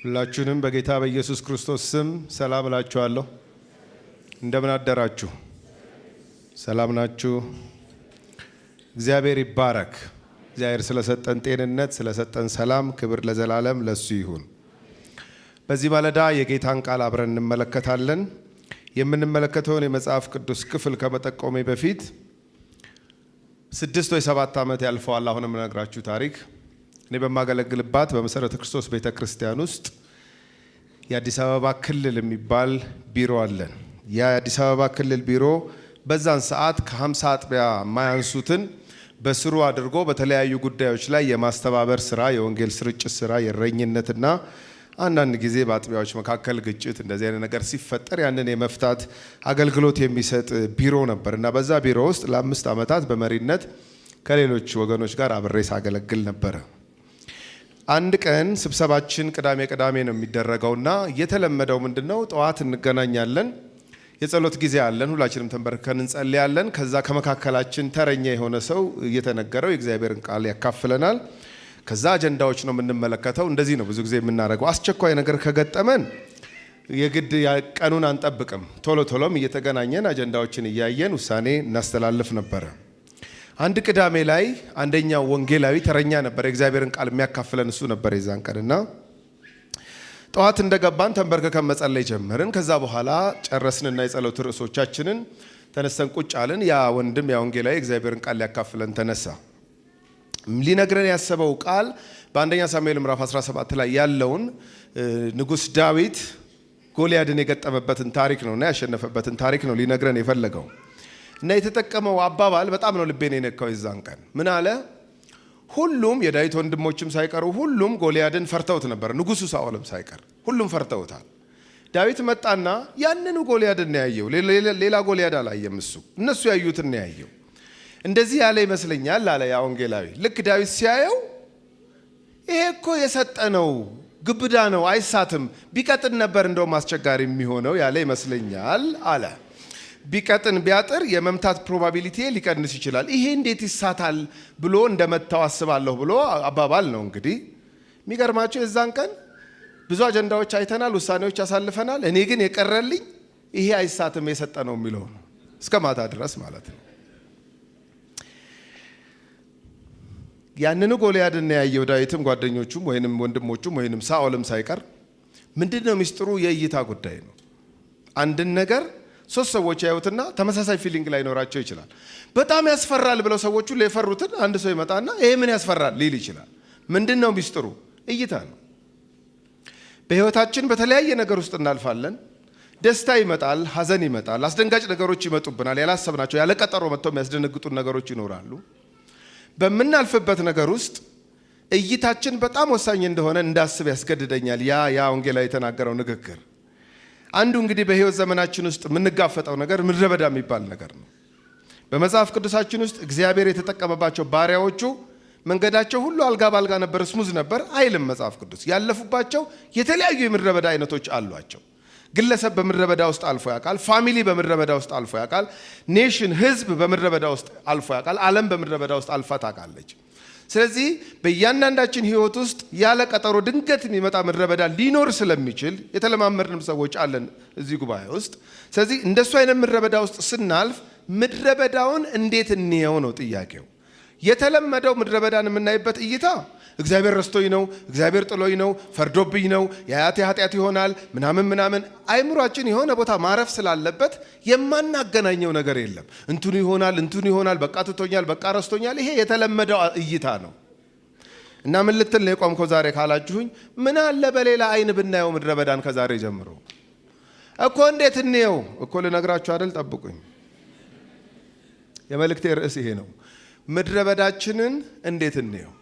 ሁላችሁንም በጌታ በኢየሱስ ክርስቶስ ስም ሰላም እላችኋለሁ። እንደምን አደራችሁ? ሰላም ናችሁ? እግዚአብሔር ይባረክ። እግዚአብሔር ስለሰጠን ጤንነት፣ ስለሰጠን ሰላም ክብር ለዘላለም ለሱ ይሁን። በዚህ ማለዳ የጌታን ቃል አብረን እንመለከታለን። የምንመለከተውን የመጽሐፍ ቅዱስ ክፍል ከመጠቆሜ በፊት 6 ወይ 7 ዓመት ያልፈዋል። አሁን የምነግራችሁ ታሪክ እኔ በማገለግልባት በመሰረተ ክርስቶስ ቤተ ክርስቲያን ውስጥ የአዲስ አበባ ክልል የሚባል ቢሮ አለን። ያ የአዲስ አበባ ክልል ቢሮ በዛን ሰዓት ከ50 አጥቢያ የማያንሱትን በስሩ አድርጎ በተለያዩ ጉዳዮች ላይ የማስተባበር ስራ፣ የወንጌል ስርጭት ስራ፣ የእረኝነትና አንዳንድ ጊዜ በአጥቢያዎች መካከል ግጭት እንደዚህ አይነት ነገር ሲፈጠር ያንን የመፍታት አገልግሎት የሚሰጥ ቢሮ ነበር እና በዛ ቢሮ ውስጥ ለ5 ዓመታት በመሪነት ከሌሎች ወገኖች ጋር አብሬ ሳገለግል ነበረ። አንድ ቀን ስብሰባችን ቅዳሜ ቅዳሜ ነው የሚደረገውና የተለመደው ምንድን ነው? ጠዋት እንገናኛለን። የጸሎት ጊዜ አለን። ሁላችንም ተንበርክከን እንጸልያለን። ከዛ ከመካከላችን ተረኛ የሆነ ሰው እየተነገረው የእግዚአብሔርን ቃል ያካፍለናል። ከዛ አጀንዳዎች ነው የምንመለከተው። እንደዚህ ነው ብዙ ጊዜ የምናደርገው። አስቸኳይ ነገር ከገጠመን የግድ ቀኑን አንጠብቅም። ቶሎ ቶሎም እየተገናኘን አጀንዳዎችን እያየን ውሳኔ እናስተላልፍ ነበረ። አንድ ቅዳሜ ላይ አንደኛው ወንጌላዊ ተረኛ ነበር። የእግዚአብሔርን ቃል የሚያካፍለን እሱ ነበር የዛን ቀንና ጠዋት እንደገባን ተንበርክከን መጸለይ ጀመርን። ከዛ በኋላ ጨረስንና የጸሎት ርዕሶቻችንን ተነስተን ቁጭ አልን። ያ ወንድም፣ ያ ወንጌላዊ የእግዚአብሔርን ቃል ሊያካፍለን ተነሳ። ሊነግረን ያሰበው ቃል በአንደኛ ሳሙኤል ምዕራፍ 17 ላይ ያለውን ንጉሥ ዳዊት ጎልያድን የገጠመበትን ታሪክ ነው እና ያሸነፈበትን ታሪክ ነው ሊነግረን የፈለገው እና የተጠቀመው አባባል በጣም ነው ልቤን የነካው። የዛን ቀን ምን አለ? ሁሉም የዳዊት ወንድሞችም ሳይቀሩ ሁሉም ጎልያድን ፈርተውት ነበር። ንጉሱ ሳኦልም ሳይቀር ሁሉም ፈርተውታል። ዳዊት መጣና ያንኑ ጎልያድን ነው ያየው። ሌላ ጎልያድ አላየም እሱ፣ እነሱ ያዩትን ነው ያየው። እንደዚህ ያለ ይመስለኛል አለ ያ ወንጌላዊ። ልክ ዳዊት ሲያየው ይሄ እኮ የሰጠ ነው፣ ግብዳ ነው፣ አይሳትም፣ ቢቀጥን ነበር እንደውም አስቸጋሪ የሚሆነው ያለ ይመስለኛል አለ። ቢቀጥን ቢያጥር የመምታት probability ሊቀንስ ይችላል። ይሄ እንዴት ይሳታል ብሎ እንደመታው አስባለሁ ብሎ አባባል ነው እንግዲህ። የሚገርማችሁ የዛን ቀን ብዙ አጀንዳዎች አይተናል፣ ውሳኔዎች አሳልፈናል። እኔ ግን የቀረልኝ ይሄ አይሳትም የሰጠ ነው የሚለው ነው፣ እስከ ማታ ድረስ ማለት ነው። ያንኑ ጎልያድን ያየው ዳዊትም ጓደኞቹም ወይንም ወንድሞቹም ወይንም ሳኦልም ሳይቀር ምንድን ነው ሚስጥሩ? የእይታ ጉዳይ ነው። አንድን ነገር ሶስት ሰዎች ያዩትና ተመሳሳይ feeling ላይኖራቸው ይችላል። በጣም ያስፈራል ብለው ሰዎቹ የፈሩትን አንድ ሰው ይመጣና ይሄ ምን ያስፈራል ሊል ይችላል። ምንድን ነው ሚስጥሩ? እይታ ነው። በህይወታችን በተለያየ ነገር ውስጥ እናልፋለን። ደስታ ይመጣል፣ ሀዘን ይመጣል፣ አስደንጋጭ ነገሮች ይመጡብናል። ያላሰብናቸው ያለ ቀጠሮ መጥተው የሚያስደነግጡን ነገሮች ይኖራሉ። በምናልፍበት ነገር ውስጥ እይታችን በጣም ወሳኝ እንደሆነ እንዳስብ ያስገድደኛል። ያ ወንጌላዊ የተናገረው ንግግር አንዱ እንግዲህ በህይወት ዘመናችን ውስጥ የምንጋፈጠው ነገር ምድረ በዳ የሚባል ነገር ነው። በመጽሐፍ ቅዱሳችን ውስጥ እግዚአብሔር የተጠቀመባቸው ባሪያዎቹ መንገዳቸው ሁሉ አልጋ ባልጋ ነበር፣ smooth ነበር አይልም መጽሐፍ ቅዱስ። ያለፉባቸው የተለያዩ የምድረ በዳ አይነቶች አሏቸው። ግለሰብ በምድረ በዳ ውስጥ አልፎ ያውቃል። Family በምድረ በዳ ውስጥ አልፎ ያውቃል። Nation፣ ህዝብ በምድረ በዳ ውስጥ አልፎ ያውቃል። ዓለም በምድረ በዳ ውስጥ አልፋ ታውቃለች። ስለዚህ በእያንዳንዳችን ህይወት ውስጥ ያለ ቀጠሮ ድንገት የሚመጣ ምድረ በዳ ሊኖር ስለሚችል የተለማመድንም ሰዎች አለን እዚህ ጉባኤ ውስጥ። ስለዚህ እንደሱ አይነት ምድረ በዳ ውስጥ ስናልፍ ምድረ በዳውን እንዴት እንየው ነው ጥያቄው። የተለመደው ምድረ በዳን የምናይበት እይታ እግዚአብሔር ረስቶኝ ነው፣ እግዚአብሔር ጥሎኝ ነው፣ ፈርዶብኝ ነው፣ የአያቴ ኃጢአት ይሆናል ምናምን ምናምን። አይምሯችን የሆነ ቦታ ማረፍ ስላለበት የማናገናኘው ነገር የለም። እንትኑ ይሆናል፣ እንትኑ ይሆናል፣ በቃ ትቶኛል፣ በቃ ረስቶኛል። ይሄ የተለመደው እይታ ነው። እና ምን ልትል ነው የቆምከው ዛሬ ካላችሁኝ፣ ምን አለ በሌላ አይን ብናየው ምድረ በዳን ከዛሬ ጀምሮ። እኮ እንዴት እንየው እኮ ልነግራችሁ አይደል? ጠብቁኝ። የመልእክቴ ርዕስ ይሄ ነው። ምድረ በዳችንን እንዴት እንየው?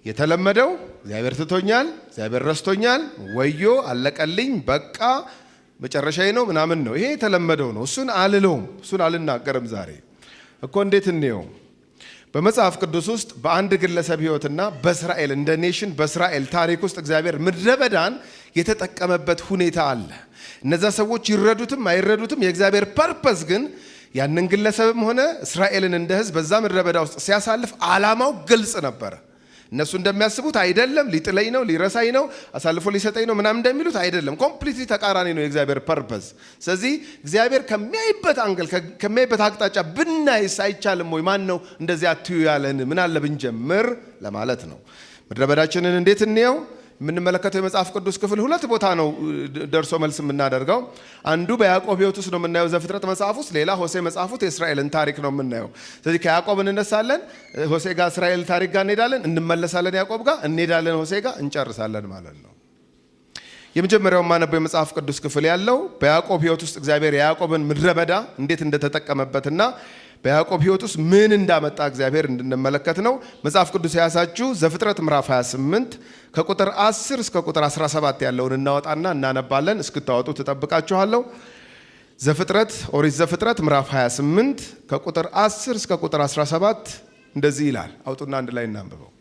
የተለመደው እግዚአብሔር ትቶኛል፣ እግዚአብሔር ረስቶኛል፣ ወዮ አለቀልኝ፣ በቃ መጨረሻዬ ነው ምናምን ነው። ይሄ የተለመደው ነው። እሱን አልለውም፣ እሱን አልናገርም ዛሬ። እኮ እንዴት እንየው? በመጽሐፍ ቅዱስ ውስጥ በአንድ ግለሰብ ሕይወትና በእስራኤል እንደ nation በእስራኤል ታሪክ ውስጥ እግዚአብሔር ምድረ በዳን የተጠቀመበት ሁኔታ አለ። እነዛ ሰዎች ይረዱትም አይረዱትም የእግዚአብሔር purpose ግን ያንን ግለሰብም ሆነ እስራኤልን እንደ ሕዝብ በዛ ምድረ በዳ ውስጥ ሲያሳልፍ ዓላማው ግልጽ ነበረ። እነሱ እንደሚያስቡት አይደለም። ሊጥለኝ ነው፣ ሊረሳኝ ነው፣ አሳልፎ ሊሰጠኝ ነው ምናምን እንደሚሉት አይደለም። Completely ተቃራኒ ነው የእግዚአብሔር purpose። ስለዚህ እግዚአብሔር ከሚያይበት angle፣ ከሚያይበት አቅጣጫ ብናይስ አይቻልም ወይ? ማን ነው እንደዚህ አትዩ ያለን? ምን አለ ብንጀምር ለማለት ነው። ምድረ በዳችንን እንዴት እንየው? የምንመለከተው የመጽሐፍ ቅዱስ ክፍል ሁለት ቦታ ነው ደርሶ መልስ የምናደርገው። አንዱ በያዕቆብ ሕይወት ውስጥ ነው የምናየው ዘፍጥረት መጽሐፍ ውስጥ፣ ሌላ ሆሴ መጽሐፍ ውስጥ የእስራኤልን ታሪክ ነው የምናየው። ስለዚህ ከያዕቆብ እንነሳለን፣ ሆሴ ጋር እስራኤል ታሪክ ጋር እንሄዳለን፣ እንመለሳለን፣ ያዕቆብ ጋር እንሄዳለን፣ ሆሴ ጋር እንጨርሳለን ማለት ነው። የመጀመሪያው የማነበው የመጽሐፍ ቅዱስ ክፍል ያለው በያዕቆብ ሕይወት ውስጥ እግዚአብሔር የያዕቆብን ምድረ በዳ እንዴት እንደተጠቀመበትና በያዕቆብ ሕይወት ውስጥ ምን እንዳመጣ እግዚአብሔር እንድንመለከት ነው። መጽሐፍ ቅዱስ የያዛችሁ ዘፍጥረት ምዕራፍ 28 ከቁጥር 10 እስከ ቁጥር 17 ያለውን እናወጣና እናነባለን። እስክታወጡ ትጠብቃችኋለሁ። ዘፍጥረት፣ ኦሪት ዘፍጥረት ምዕራፍ 28 ከቁጥር 10 እስከ ቁጥር 17 እንደዚህ ይላል። አውጡና አንድ ላይ እናንብበው።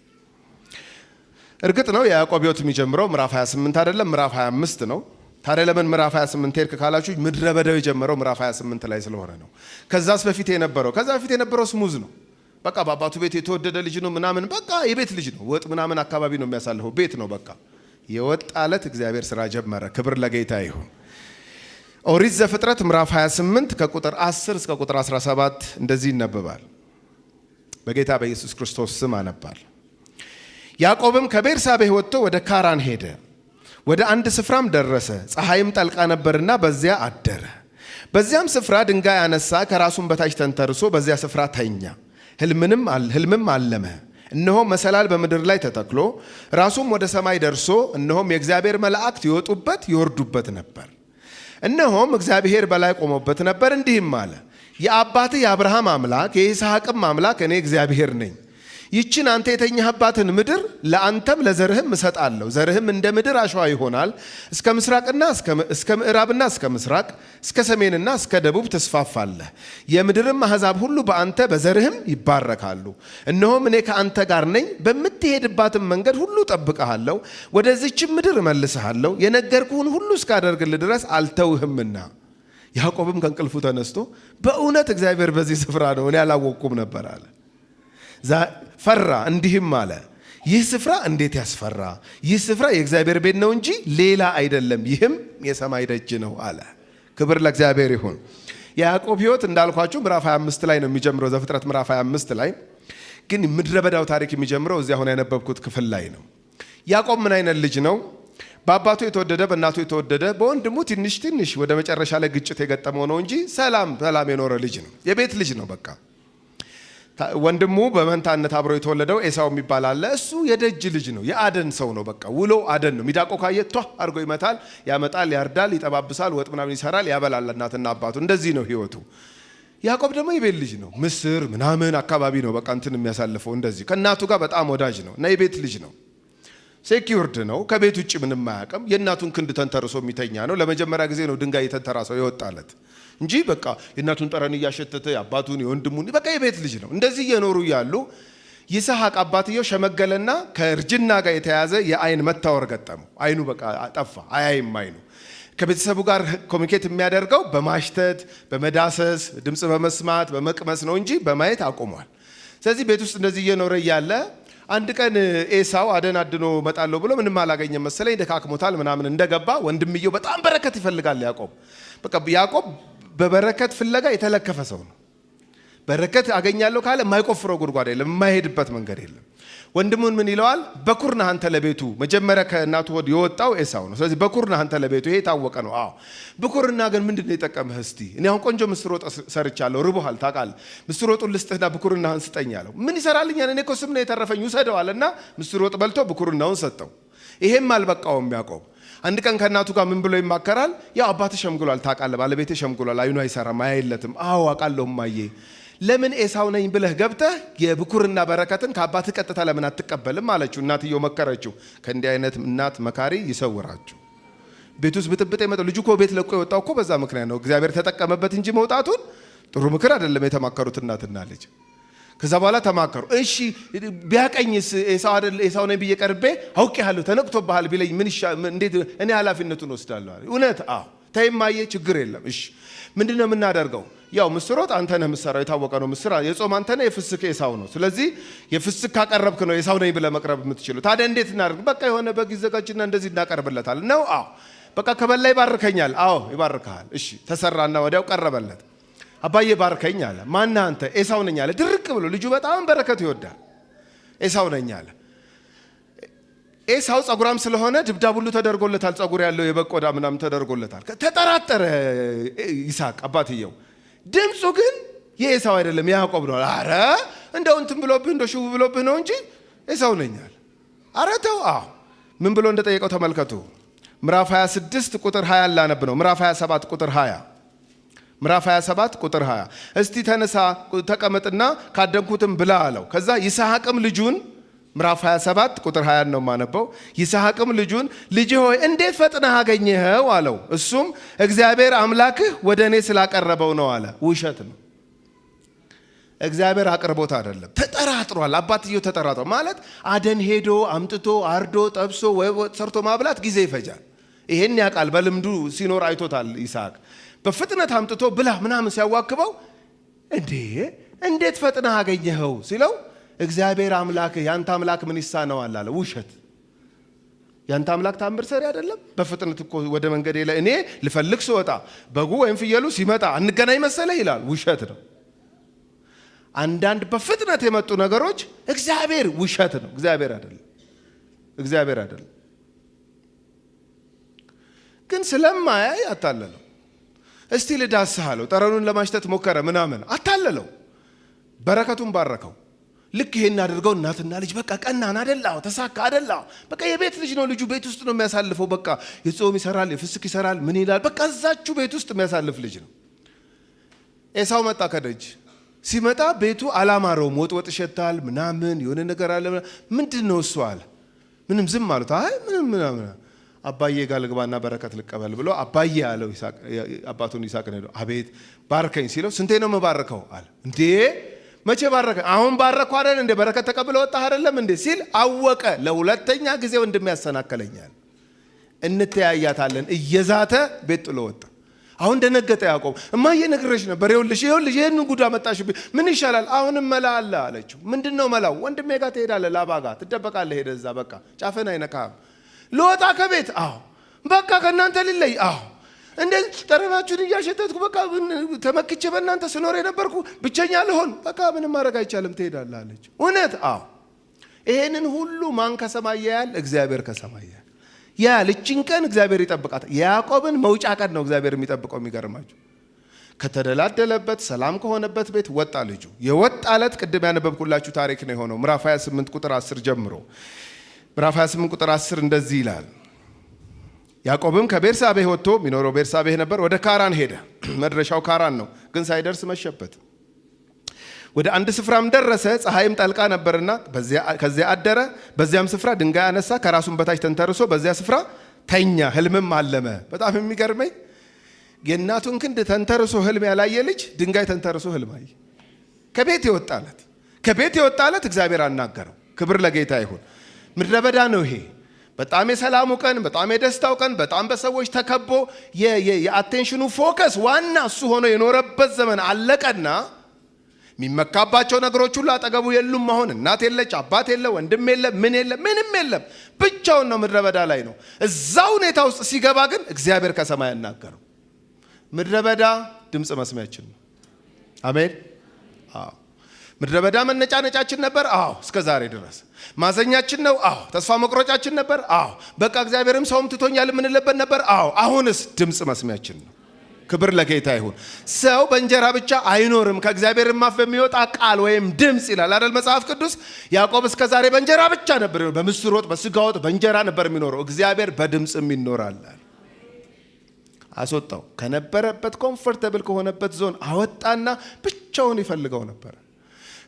እርግጥ ነው የያዕቆብ ሕይወት የሚጀምረው ምዕራፍ 28 አይደለም፣ ምዕራፍ 25 ነው። ታዲያ ለምን ምዕራፍ 28 ሄድክ ካላችሁ ምድረ በዳው የጀመረው ምዕራፍ 28 ላይ ስለሆነ ነው። ከዛ በፊት የነበረው smooth ነው። በቃ በአባቱ ቤት የተወደደ ልጅ ነው ምናምን፣ በቃ የቤት ልጅ ነው። ወጥ ምናምን አካባቢ ነው የሚያሳልፈው፣ ቤት ነው በቃ። የወጣለት እግዚአብሔር ስራ ጀመረ። ክብር ለጌታ ይሁን። ኦሪት ዘፍጥረት ምዕራፍ 28 ከቁጥር 10 እስከ ቁጥር 17 እንደዚህ ይነበባል። በጌታ በኢየሱስ ክርስቶስ ስም አነባል። ያዕቆብም ከቤርሳቤህ ወጥቶ ወደ ካራን ሄደ። ወደ አንድ ስፍራም ደረሰ። ፀሐይም ጠልቃ ነበርና በዚያ አደረ። በዚያም ስፍራ ድንጋይ አነሳ፣ ከራሱም በታች ተንተርሶ በዚያ ስፍራ ተኛ። ህልምም አለመ። እነሆም መሰላል በምድር ላይ ተተክሎ ራሱም ወደ ሰማይ ደርሶ እነሆም የእግዚአብሔር መላእክት ይወጡበት ይወርዱበት ነበር። እነሆም እግዚአብሔር በላይ ቆሞበት ነበር፣ እንዲህም አለ፣ የአባትህ የአብርሃም አምላክ የይስሐቅም አምላክ እኔ እግዚአብሔር ነኝ። ይችን አንተ የተኛህባትን ምድር ለአንተም ለዘርህም እሰጣለሁ። ዘርህም እንደ ምድር አሸዋ ይሆናል። እስከ ምስራቅና እስከ ምዕራብና እስከ ምስራቅ፣ እስከ ሰሜንና እስከ ደቡብ ትስፋፋለህ። የምድርም አሕዛብ ሁሉ በአንተ በዘርህም ይባረካሉ። እነሆም እኔ ከአንተ ጋር ነኝ፣ በምትሄድባትም መንገድ ሁሉ እጠብቅሃለሁ፣ ወደዚችም ምድር እመልስሃለሁ፣ የነገርኩህን ሁሉ እስካደርግልህ ድረስ አልተውህምና። ያዕቆብም ከእንቅልፉ ተነስቶ በእውነት እግዚአብሔር በዚህ ስፍራ ነው፣ እኔ አላወቅኩም ነበር አለ። ፈራ፣ እንዲህም አለ፣ ይህ ስፍራ እንዴት ያስፈራ! ይህ ስፍራ የእግዚአብሔር ቤት ነው እንጂ ሌላ አይደለም፣ ይህም የሰማይ ደጅ ነው አለ። ክብር ለእግዚአብሔር ይሁን። የያዕቆብ ሕይወት እንዳልኳችሁ ምዕራፍ 25 ላይ ነው የሚጀምረው፣ ዘፍጥረት ምዕራፍ 25 ላይ። ግን ምድረ በዳው ታሪክ የሚጀምረው እዚህ አሁን ያነበብኩት ክፍል ላይ ነው። ያዕቆብ ምን አይነት ልጅ ነው? በአባቱ የተወደደ፣ በእናቱ የተወደደ፣ በወንድሙ ትንሽ ትንሽ ወደ መጨረሻ ላይ ግጭት የገጠመው ነው እንጂ ሰላም ሰላም የኖረ ልጅ ነው። የቤት ልጅ ነው በቃ። ወንድሙ በመንታነት አብሮ የተወለደው ኤሳው የሚባል አለ። እሱ የደጅ ልጅ ነው፣ የአደን ሰው ነው። በቃ ውሎ አደን ነው። ሚዳቆ ካየ ቷ አድርጎ ይመታል፣ ያመጣል፣ ያርዳል፣ ይጠባብሳል፣ ወጥ ምናምን ይሰራል፣ ያበላል እናትና አባቱ። እንደዚህ ነው ህይወቱ። ያዕቆብ ደግሞ የቤት ልጅ ነው። ምስር ምናምን አካባቢ ነው በቃ እንትን የሚያሳልፈው እንደዚህ። ከእናቱ ጋር በጣም ወዳጅ ነው እና የቤት ልጅ ነው። Secured ነው። ከቤት ውጭ ምንም አያውቅም። የእናቱን ክንድ ተንተርሶ የሚተኛ ነው። ለመጀመሪያ ጊዜ ነው ድንጋይ የተንተራሰው የወጣለት እንጂ በቃ የእናቱን ጠረን እያሸተተ የአባቱን የወንድሙን በቃ የቤት ልጅ ነው። እንደዚህ እየኖሩ እያሉ ይስሐቅ አባትየው ሸመገለና ከእርጅና ጋር የተያያዘ የአይን መታወር ገጠመው። አይኑ በቃ ጠፋ፣ አያይም አይኑ። ከቤተሰቡ ጋር communicate የሚያደርገው በማሽተት፣ በመዳሰስ፣ ድምፅ በመስማት፣ በመቅመስ ነው እንጂ በማየት አቁሟል። ስለዚህ ቤት ውስጥ እንደዚህ እየኖረ እያለ አንድ ቀን ኤሳው አደን አድኖ እመጣለሁ ብሎ ምንም አላገኘም መሰለኝ፣ ደካክሞታል ምናምን። እንደገባ ወንድምየው በጣም በረከት ይፈልጋል ያዕቆብ። በቃ ያዕቆብ በበረከት ፍለጋ የተለከፈ ሰው ነው። በረከት አገኛለሁ ካለ የማይቆፍረው ጉድጓድ የለም፣ የማይሄድበት መንገድ የለም። ወንድሙን ምን ይለዋል? በኩር ነህ አንተ ለቤቱ። መጀመሪያ ከእናቱ ሆድ የወጣው ኤሳው ነው። ስለዚህ በኩር ነህ አንተ ለቤቱ፣ ይሄ የታወቀ ነው። አዎ ብኩርና ግን ምንድን ነው የጠቀመህ? እስቲ እኔ አሁን ቆንጆ ምስር ወጥ ሰርቻለሁ፣ ርቦሃል ታውቃለህ። ምስር ወጡን ልስጥህና ብኩርናህን ስጠኝ አለው። ምን ይሰራልኛል? እኔ እኮ ስም ነው የተረፈኝ፣ ውሰደው አለና ምስር ወጥ በልቶ ብኩርናውን ሰጠው። ይሄም አልበቃውም ያዕቆብ። አንድ ቀን ከእናቱ ጋር ምን ብሎ ይማከራል? ያው አባትህ ሸምግሏል ታውቃለህ፣ ባለቤቴ ሸምግሏል፣ አይኑ አይሰራም፣ አያይለትም። አዎ አውቃለሁ እማዬ። ለምን ኤሳው ነኝ ብለህ ገብተህ የብኩርና በረከትን ከአባትህ ቀጥታ ለምን አትቀበልም አለችው። እናትየው መከረችው። ከእንዲህ አይነት እናት መካሪ ይሰውራችሁ። ቤት ውስጥ ብጥብጥ የመጣው ልጁ እኮ ቤት ለቆ የወጣው እኮ በዛ ምክንያት ነው። እግዚአብሔር ተጠቀመበት እንጂ መውጣቱን ጥሩ ምክር አይደለም የተማከሩት እናትና ልጅ። ከዛ በኋላ ተማከሩ። እሺ ቢያቀኝስ ኤሳው አይደል ኤሳው ነኝ ብዬ ቀርቤ አውቄሃለሁ ተነቅቶብሃል ቢለኝ ምን እንዴት እኔ ኃላፊነቱን ወስዳለሁ አለ። እውነት አዎ። ተይ እማዬ፣ ችግር የለም። እሺ ምንድን ነው የምናደርገው? ያው ምስር ወጥ አንተ ነህ የምትሰራው፣ የታወቀ ነው። ምስር የጾም አንተ ነህ፣ የፍስክ ኤሳው ነው። ስለዚህ የፍስክ ካቀረብክ ነው ኤሳው ነኝ ብለህ መቅረብ የምትችለው። ታዲያ እንዴት እናደርግ? በቃ የሆነ በግ ይዘጋጅና እንደዚህ እናቀርብለታል ነው። አዎ በቃ ከበላ ይባርከኛል። አዎ ይባርክሃል። እሺ ተሰራና ወዲያው ቀረበለት። አባዬ ባርከኝ አለ። ማነህ አንተ? ኤሳው ነኝ አለ። ድርቅ ብሎ ልጁ በጣም በረከት ይወዳል። ኤሳው ነኝ አለ። ኤሳው ጸጉራም ስለሆነ ድብዳብ ሁሉ ተደርጎለታል። ጸጉር ያለው የበግ ቆዳ ምናምን ተደርጎለታል። ተጠራጠረ ይስሐቅ አባትየው። ድምፁ ግን የኤሳው አይደለም የያዕቆብ ነው። አረ እንደው እንትን ብሎብህ እንደው ሽው ብሎብህ ነው እንጂ ኤሳው ነኝ አለ። አረ ተው። አዎ ምን ብሎ እንደጠየቀው ተመልከቱ። ምዕራፍ 26 ቁጥር 20 ላነብ ነው። ምዕራፍ 27 ቁጥር 20፣ ምዕራፍ 27 ቁጥር 20። እስቲ ተነሳ ተቀመጥና ካደንኩትም ብላ አለው። ከዛ ይስሐቅም ልጁን፣ ምዕራፍ 27 ቁጥር 20 ነው የማነበው። ይስሐቅም ልጁን፣ ልጄ ሆይ፣ እንዴት ፈጥነህ አገኘኸው አለው። እሱም እግዚአብሔር አምላክህ ወደ እኔ ስላቀረበው ነው አለ። ውሸት ነው። እግዚአብሔር አቅርቦት አይደለም። ተጠራጥሯል። አባትየው ተጠራጥሯል። ማለት አደን ሄዶ አምጥቶ አርዶ ጠብሶ ወይ ወጥ ሰርቶ ማብላት ጊዜ ይፈጃል። ይሄን ያውቃል። በልምዱ ሲኖር አይቶታል ይስሐቅ። በፍጥነት አምጥቶ ብላ ምናምን ሲያዋክበው፣ እንዴ እንዴት ፈጥነህ አገኘኸው ሲለው፣ እግዚአብሔር አምላክህ፣ ያንተ አምላክ ምን ይሳነዋል አለ። ውሸት። ያንተ አምላክ ታምር ሰሪ አይደለም? በፍጥነት እኮ ወደ መንገዴ ላይ እኔ ልፈልግ ስወጣ በጉ ወይም ፍየሉ ሲመጣ አንገናኝ መሰለህ ይላል። ውሸት ነው። አንዳንድ በፍጥነት የመጡ ነገሮች እግዚአብሔር፣ ውሸት ነው። እግዚአብሔር አይደለም። እግዚአብሔር አይደለም። ግን ስለማያይ አታለለው። እስቲ ልዳስህ አለው። ጠረኑን ለማሽተት ሞከረ ምናምን፣ አታለለው። በረከቱን ባረከው። ልክ ይሄን አድርገው እናትና ልጅ በቃ ቀናን አደላው፣ ተሳካ አደላው። በቃ የቤት ልጅ ነው ልጁ፣ ቤት ውስጥ ነው የሚያሳልፈው። በቃ የጾም ይሰራል፣ የፍስክ ይሰራል፣ ምን ይላል። በቃ እዛችሁ ቤት ውስጥ የሚያሳልፍ ልጅ ነው። ኤሳው መጣ ከደጅ። ሲመጣ ቤቱ አላማረውም። ወጥ ወጥ ይሸታል ምናምን፣ የሆነ ነገር አለ። ምንድን ነው እሱ አለ። ምንም ዝም አሉት። አይ ምንም ምናምን፣ አባዬ ጋር ልግባና በረከት ልቀበል ብሎ አባዬ አለው አባቱን ይስሐቅን ሄዶ፣ አቤት፣ ባርከኝ ሲለው፣ ስንቴ ነው የምባርከው አለ። እንዴ መቼ ባረከ? አሁን ባረኩ አይደል እንዴ? በረከት ተቀብለ ወጣህ አይደለም እንዴ ሲል አወቀ። ለሁለተኛ ጊዜ ወንድሜ ያሰናከለኛል፣ እንተያያታለን። እየዛተ ቤት ጥሎ ወጣ። አሁን ደነገጠ ያዕቆብ። እማዬ ነግሬሽ ነበር፣ ይኸውልሽ ይኸውልሽ ይህንን ጉድ አመጣሽብኝ። ምን ይሻላል? አሁንም መላ አለ አለችው። ምንድን ነው መላው? ወንድሜ ጋር ትሄዳለህ፣ ላባ ጋር ትደበቃለህ። ሄደህ እዛ በቃ ጫፍን አይነካህም። ልወጣ ከቤት? አዎ። በቃ ከእናንተ ልለይ? አዎ። እንዴ ጠረናችሁን እያሸተትኩ በቃ ተመክቼ በእናንተ ስኖር የነበርኩ ብቸኛ ልሆን? በቃ ምንም ማድረግ አይቻልም፣ ትሄዳለህ አለችው። እውነት? አዎ። ይሄንን ሁሉ ማን ከሰማይ ያያል? እግዚአብሔር ከሰማይ ያያል። ያያል። እችን ቀን እግዚአብሔር ይጠብቃታል። የያዕቆብን መውጫ ቀን ነው እግዚአብሔር የሚጠብቀው። የሚገርማችሁ ከተደላደለበት ሰላም ከሆነበት ቤት ወጣ ልጁ። የወጣ ዕለት ቅድም ያነበብኩላችሁ ታሪክ ነው የሆነው። ምዕራፍ 28 ቁጥር 10 ጀምሮ፣ ምዕራፍ 28 ቁጥር 10 እንደዚህ ይላል። ያዕቆብም ከቤርሳቤህ ወጥቶ፣ የሚኖረው ቤርሳቤህ ነበር፣ ወደ ካራን ሄደ። መድረሻው ካራን ነው፣ ግን ሳይደርስ መሸበት። ወደ አንድ ስፍራም ደረሰ፣ ፀሐይም ጠልቃ ነበርና ከዚያ አደረ። በዚያም ስፍራ ድንጋይ አነሳ፣ ከራሱም በታች ተንተርሶ በዚያ ስፍራ ተኛ፣ ህልምም አለመ። በጣም የሚገርመኝ የእናቱን ክንድ ተንተርሶ ህልም ያላየ ልጅ ድንጋይ ተንተርሶ ህልም አየ። ከቤት የወጣለት እግዚአብሔር አናገረው። ክብር ለጌታ ይሁን። ምድረ በዳ ነው ይሄ። በጣም የሰላሙ ቀን፣ በጣም የደስታው ቀን፣ በጣም በሰዎች ተከቦ የ attention ኑ focus ዋና እሱ ሆኖ የኖረበት ዘመን አለቀና የሚመካባቸው ነገሮች ሁሉ አጠገቡ የሉም። አሁን እናት የለች፣ አባት የለ፣ ወንድም የለ፣ ምን የለ፣ ምንም የለም። ብቻውን ነው፣ ምድረ በዳ ላይ ነው። እዛ ሁኔታ ውስጥ ሲገባ ግን እግዚአብሔር ከሰማይ ያናገረው። ምድረ በዳ ድምፅ መስሚያችን ነው። አሜን። አዎ። ምድረ በዳ መነጫነጫችን ነበር። አዎ፣ እስከ ዛሬ ድረስ ማዘኛችን ነው። አዎ፣ ተስፋ መቁረጫችን ነበር። አዎ፣ በቃ እግዚአብሔርም ሰውም ትቶኛል የምንልበት ነበር። አዎ፣ አሁንስ ድምፅ መስሚያችን ነው። ክብር ለጌታ ይሁን። ሰው በእንጀራ ብቻ አይኖርም፣ ከእግዚአብሔር አፍ በሚወጣ ቃል ወይም ድምፅ ይላል አይደል መጽሐፍ ቅዱስ። ያዕቆብ እስከ ዛሬ በእንጀራ ብቻ ነበር፣ በምስር ወጥ፣ በስጋ ወጥ፣ በእንጀራ ነበር የሚኖረው። እግዚአብሔር በድምፅም ይኖራል። አስወጣው ከነበረበት comfortable ከሆነበት ዞን አወጣና ብቻውን ይፈልገው ነበር።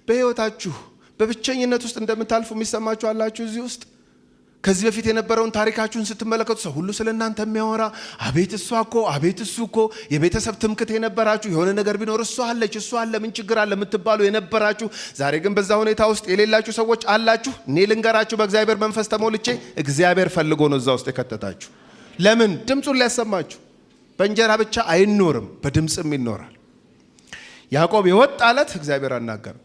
በሕይወታችሁ በብቸኝነት ውስጥ እንደምታልፉ የሚሰማችሁ አላችሁ እዚህ ውስጥ? ከዚህ በፊት የነበረውን ታሪካችሁን ስትመለከቱ ሰው ሁሉ ስለ እናንተ የሚያወራ፣ አቤት እሷ እኮ፣ አቤት እሱ እኮ፣ የቤተሰብ ትምክት የነበራችሁ፣ የሆነ ነገር ቢኖር እሷ አለች፣ እሱ አለ፣ ምን ችግር አለ የምትባሉ የነበራችሁ፣ ዛሬ ግን በዛ ሁኔታ ውስጥ የሌላችሁ ሰዎች አላችሁ። እኔ ልንገራችሁ፣ በእግዚአብሔር መንፈስ ተሞልቼ፣ እግዚአብሔር ፈልጎ ነው እዛ ውስጥ የከተታችሁ። ለምን? ድምፁን ሊያሰማችሁ። በእንጀራ ብቻ አይኖርም፣ በድምፅም ይኖራል። ያዕቆብ የወጣለት እግዚአብሔር አናገረው።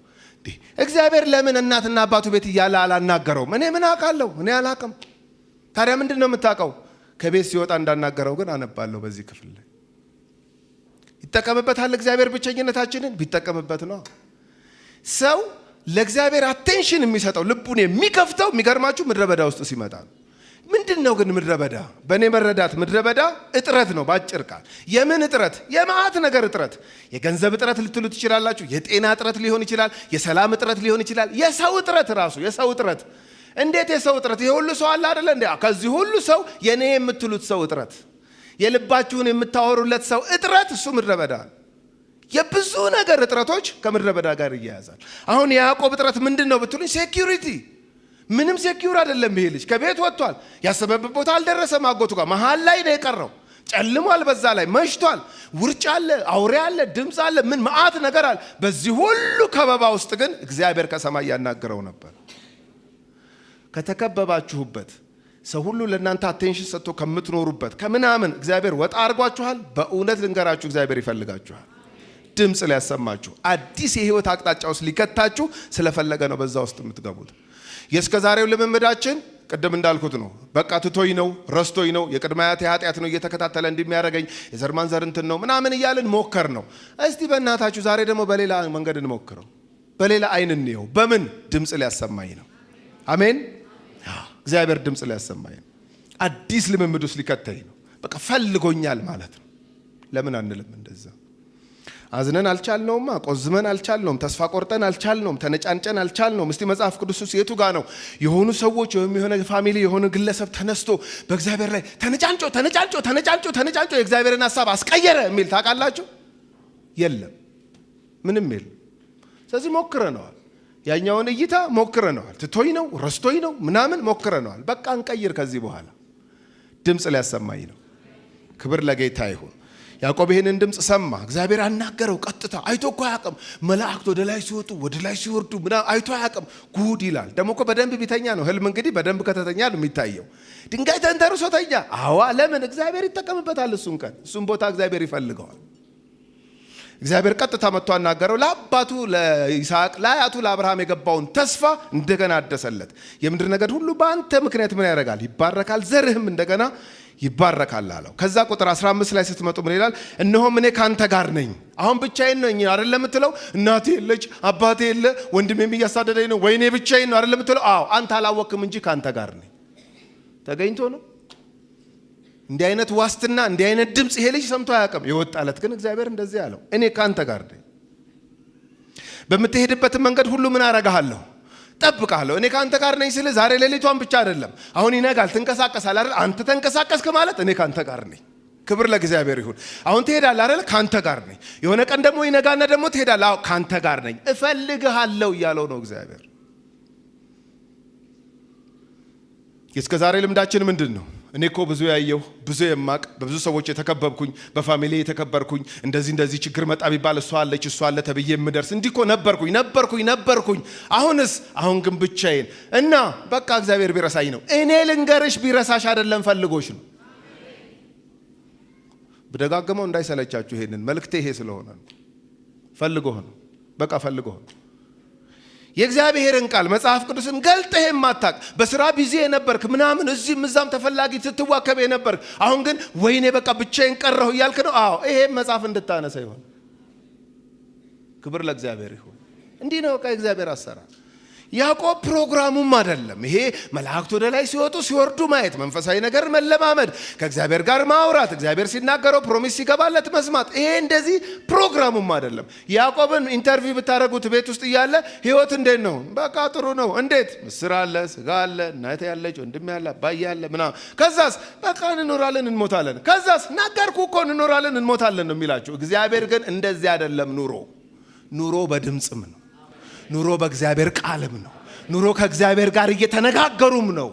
እግዚአብሔር ለምን እናትና አባቱ ቤት እያለ አላናገረውም? እኔ ምን አውቃለሁ? እኔ አላውቅም። ታዲያ ምንድን ነው የምታውቀው? ከቤት ሲወጣ እንዳናገረው ግን አነባለሁ። በዚህ ክፍል ላይ ይጠቀምበታል እግዚአብሔር ብቸኝነታችንን። ቢጠቀምበት ነው። ሰው ለእግዚአብሔር attention የሚሰጠው፣ ልቡን የሚከፍተው፣ የሚገርማችሁ ምድረ በዳ ውስጥ ሲመጣ ነው። ምንድን ነው ግን ምድረ በዳ? በእኔ መረዳት ምድረ በዳ እጥረት ነው። ባጭር ቃል የምን እጥረት? የመዓት ነገር እጥረት። የገንዘብ እጥረት ልትሉ ትችላላችሁ። የጤና እጥረት ሊሆን ይችላል። የሰላም እጥረት ሊሆን ይችላል። የሰው እጥረት ራሱ፣ የሰው እጥረት። እንዴት የሰው እጥረት? ይሄ ሁሉ ሰው አለ አይደለ እንዴ? ከዚህ ሁሉ ሰው የኔ የምትሉት ሰው እጥረት፣ የልባችሁን የምታወሩለት ሰው እጥረት፣ እሱ ምድረ በዳ ነው። የብዙ ነገር እጥረቶች ከምድረ በዳ ጋር ይያያዛል። አሁን የያዕቆብ እጥረት ምንድን ነው ብትሉኝ፣ security። ምንም secure አይደለም። ይሄ ልጅ ከቤት ወጥቷል። ያሰበበት ቦታ አልደረሰም። አጎቱ ጋር መሀል ላይ ነው የቀረው። ጨልሟል። በዛ ላይ መሽቷል። ውርጭ አለ፣ አውሬ አለ፣ ድምፅ አለ፣ ምን መዓት ነገር አለ። በዚህ ሁሉ ከበባ ውስጥ ግን እግዚአብሔር ከሰማይ ያናግረው ነበር። ከተከበባችሁበት፣ ሰው ሁሉ ለእናንተ attention ሰጥቶ ከምትኖሩበት ከምናምን እግዚአብሔር ወጣ አድርጓችኋል። በእውነት ልንገራችሁ፣ እግዚአብሔር ይፈልጋችኋል። ድምፅ ሊያሰማችሁ፣ አዲስ የህይወት አቅጣጫ ውስጥ ሊከታችሁ ስለፈለገ ነው በዛ ውስጥ የምትገቡት። የእስከ ዛሬው ልምምዳችን ቅድም እንዳልኩት ነው። በቃ ትቶኝ ነው፣ ረስቶኝ ነው፣ የቅድመ አያቴ ኃጢአት ነው እየተከታተለ እንደሚያደርገኝ፣ የዘር ማንዘር እንትን ነው ምናምን እያልን ሞከር ነው። እስቲ በእናታችሁ ዛሬ ደግሞ በሌላ መንገድ እንሞክረው፣ በሌላ አይን እንየው። በምን? ድምፅ ሊያሰማኝ ነው። አሜን። እግዚአብሔር ድምፅ ሊያሰማኝ ነው። አዲስ ልምምድ ውስጥ ሊከተኝ ነው። በቃ ፈልጎኛል ማለት ነው። ለምን አንልም እንደዛ? አዝነን አልቻልነውማ፣ ቆዝመን አልቻልነውም፣ ተስፋ ቆርጠን አልቻልነውም፣ ተነጫንጨን አልቻልነውም። እስቲ መጽሐፍ ቅዱስ ውስጥ የቱ ጋ ነው የሆኑ ሰዎች ወይም የሆነ family፣ የሆነ ግለሰብ ተነስቶ በእግዚአብሔር ላይ ተነጫንጮ ተነጫንጮ ተነጫንጮ ተነጫንጮ የእግዚአብሔርን ሀሳብ አስቀየረ የሚል ታውቃላችሁ? የለም፣ ምንም የለም። ስለዚህ ሞክረነዋል። ያኛውን እይታ ሞክረነዋል። ትቶኝ ነው፣ ረስቶኝ ነው ምናምን ሞክረነዋል። በቃ እንቀይር። ከዚህ በኋላ ድምፅ ሊያሰማኝ ነው። ክብር ለጌታ ይሁን። ያዕቆብ ይህንን ድምፅ ሰማ። እግዚአብሔር አናገረው ቀጥታ። አይቶ እኮ አያውቅም። መላእክት ወደ ላይ ሲወጡ፣ ወደ ላይ ሲወርዱ ምናምን አይቶ አያውቅም። ጉድ ይላል። ደግሞ እኮ በደንብ ቢተኛ ነው። ህልም እንግዲህ በደንብ ከተተኛ ነው የሚታየው። ድንጋይ ተንተርሶ ተኛ። አዋ ለምን? እግዚአብሔር ይጠቀምበታል። እሱን ቀን፣ እሱን ቦታ እግዚአብሔር ይፈልገዋል። እግዚአብሔር ቀጥታ መጥቶ አናገረው። ለአባቱ ለይስሐቅ፣ ለአያቱ ለአብርሃም የገባውን ተስፋ እንደገና አደሰለት። የምድር ነገድ ሁሉ በአንተ ምክንያት ምን ያደርጋል? ይባረካል። ዘርህም እንደገና ይባረካል አለው። ከዛ ቁጥር 15 ላይ ስትመጡ ምን ይላል? እነሆም እኔ ካንተ ጋር ነኝ። አሁን ብቻዬን ነኝ አይደለም የምትለው? እናቴ የለች፣ አባቴ የለ፣ ወንድሜም እያሳደደኝ ነው፣ ወይኔ ብቻዬን ነው አይደለም የምትለው? አዎ፣ አንተ አላወቅም እንጂ ካንተ ጋር ነኝ። ተገኝቶ ነው። እንዲህ አይነት ዋስትና፣ እንዲህ አይነት ድምፅ ይሄ ልጅ ሰምቶ አያውቅም። የወጣለት ግን እግዚአብሔር እንደዚህ አለው፣ እኔ ካንተ ጋር ነኝ። በምትሄድበት መንገድ ሁሉ ምን አረጋለሁ? ጠብቃለሁ። እኔ ካንተ ጋር ነኝ ስልህ ዛሬ ሌሊቷን ብቻ አይደለም። አሁን ይነጋል፣ ትንቀሳቀሳለህ አይደል? አንተ ተንቀሳቀስክ ማለት እኔ ካንተ ጋር ነኝ። ክብር ለእግዚአብሔር ይሁን። አሁን ትሄዳለህ አይደል? ካንተ ጋር ነኝ። የሆነ ቀን ደግሞ ይነጋና ደግሞ ትሄዳለህ። አዎ፣ ካንተ ጋር ነኝ፣ እፈልግሃለሁ እያለው ነው እግዚአብሔር። እስከ ዛሬ ልምዳችን ምንድን ነው? እኔ እኮ ብዙ ያየሁ፣ ብዙ የማቅ፣ በብዙ ሰዎች የተከበብኩኝ፣ በ family የተከበርኩኝ፣ እንደዚህ እንደዚህ ችግር መጣ ቢባል እሷ አለች፣ እሷ አለ ተብዬ የምደርስ እንዲህ እኮ ነበርኩኝ፣ ነበርኩኝ፣ ነበርኩኝ። አሁንስ? አሁን ግን ብቻዬን እና በቃ እግዚአብሔር ቢረሳኝ ነው። እኔ ልንገርሽ፣ ቢረሳሽ አይደለም፣ ፈልጎሽ ነው። ብደጋግመው እንዳይሰለቻችሁ ይሄንን መልእክቴ ይሄ ስለሆነ ነው። ፈልጎህ ነው። በቃ ፈልጎህ ነው። የእግዚአብሔርን ቃል መጽሐፍ ቅዱስን ገልጠህ የማታቅ፣ በስራ busy የነበርክ ምናምን፣ እዚህም እዛም ተፈላጊ ስትዋከብ የነበርክ፣ አሁን ግን ወይኔ በቃ ብቻዬን ቀረሁ እያልክ ነው። አዎ፣ ይሄም መጽሐፍ እንድታነሳ ይሆን። ክብር ለእግዚአብሔር ይሁን። እንዲህ ነው በቃ የእግዚአብሔር አሰራር። ያዕቆብ ፕሮግራሙም አይደለም ይሄ። መላእክት ወደ ላይ ሲወጡ ሲወርዱ ማየት፣ መንፈሳዊ ነገር መለማመድ፣ ከእግዚአብሔር ጋር ማውራት፣ እግዚአብሔር ሲናገረው promise ሲገባለት መስማት፣ ይሄ እንደዚህ ፕሮግራሙም አይደለም። ያዕቆብን interview ብታደርጉት ቤት ውስጥ እያለ ህይወት እንዴት ነው? በቃ ጥሩ ነው። እንዴት? ምስር አለ፣ ስጋ አለ፣ እናቴ ያለች፣ ወንድሜ ያለ፣ አባዬ ያለ ምናምን። ከዛስ? በቃ እንኖራለን፣ እንሞታለን። ከዛስ? ነገርኩ እኮ፣ እንኖራለን፣ እንሞታለን ነው የሚላቸው። እግዚአብሔር ግን እንደዚህ አይደለም ኑሮ። ኑሮ በድምፅም ነው። ኑሮ በእግዚአብሔር ቃልም ነው። ኑሮ ከእግዚአብሔር ጋር እየተነጋገሩም ነው።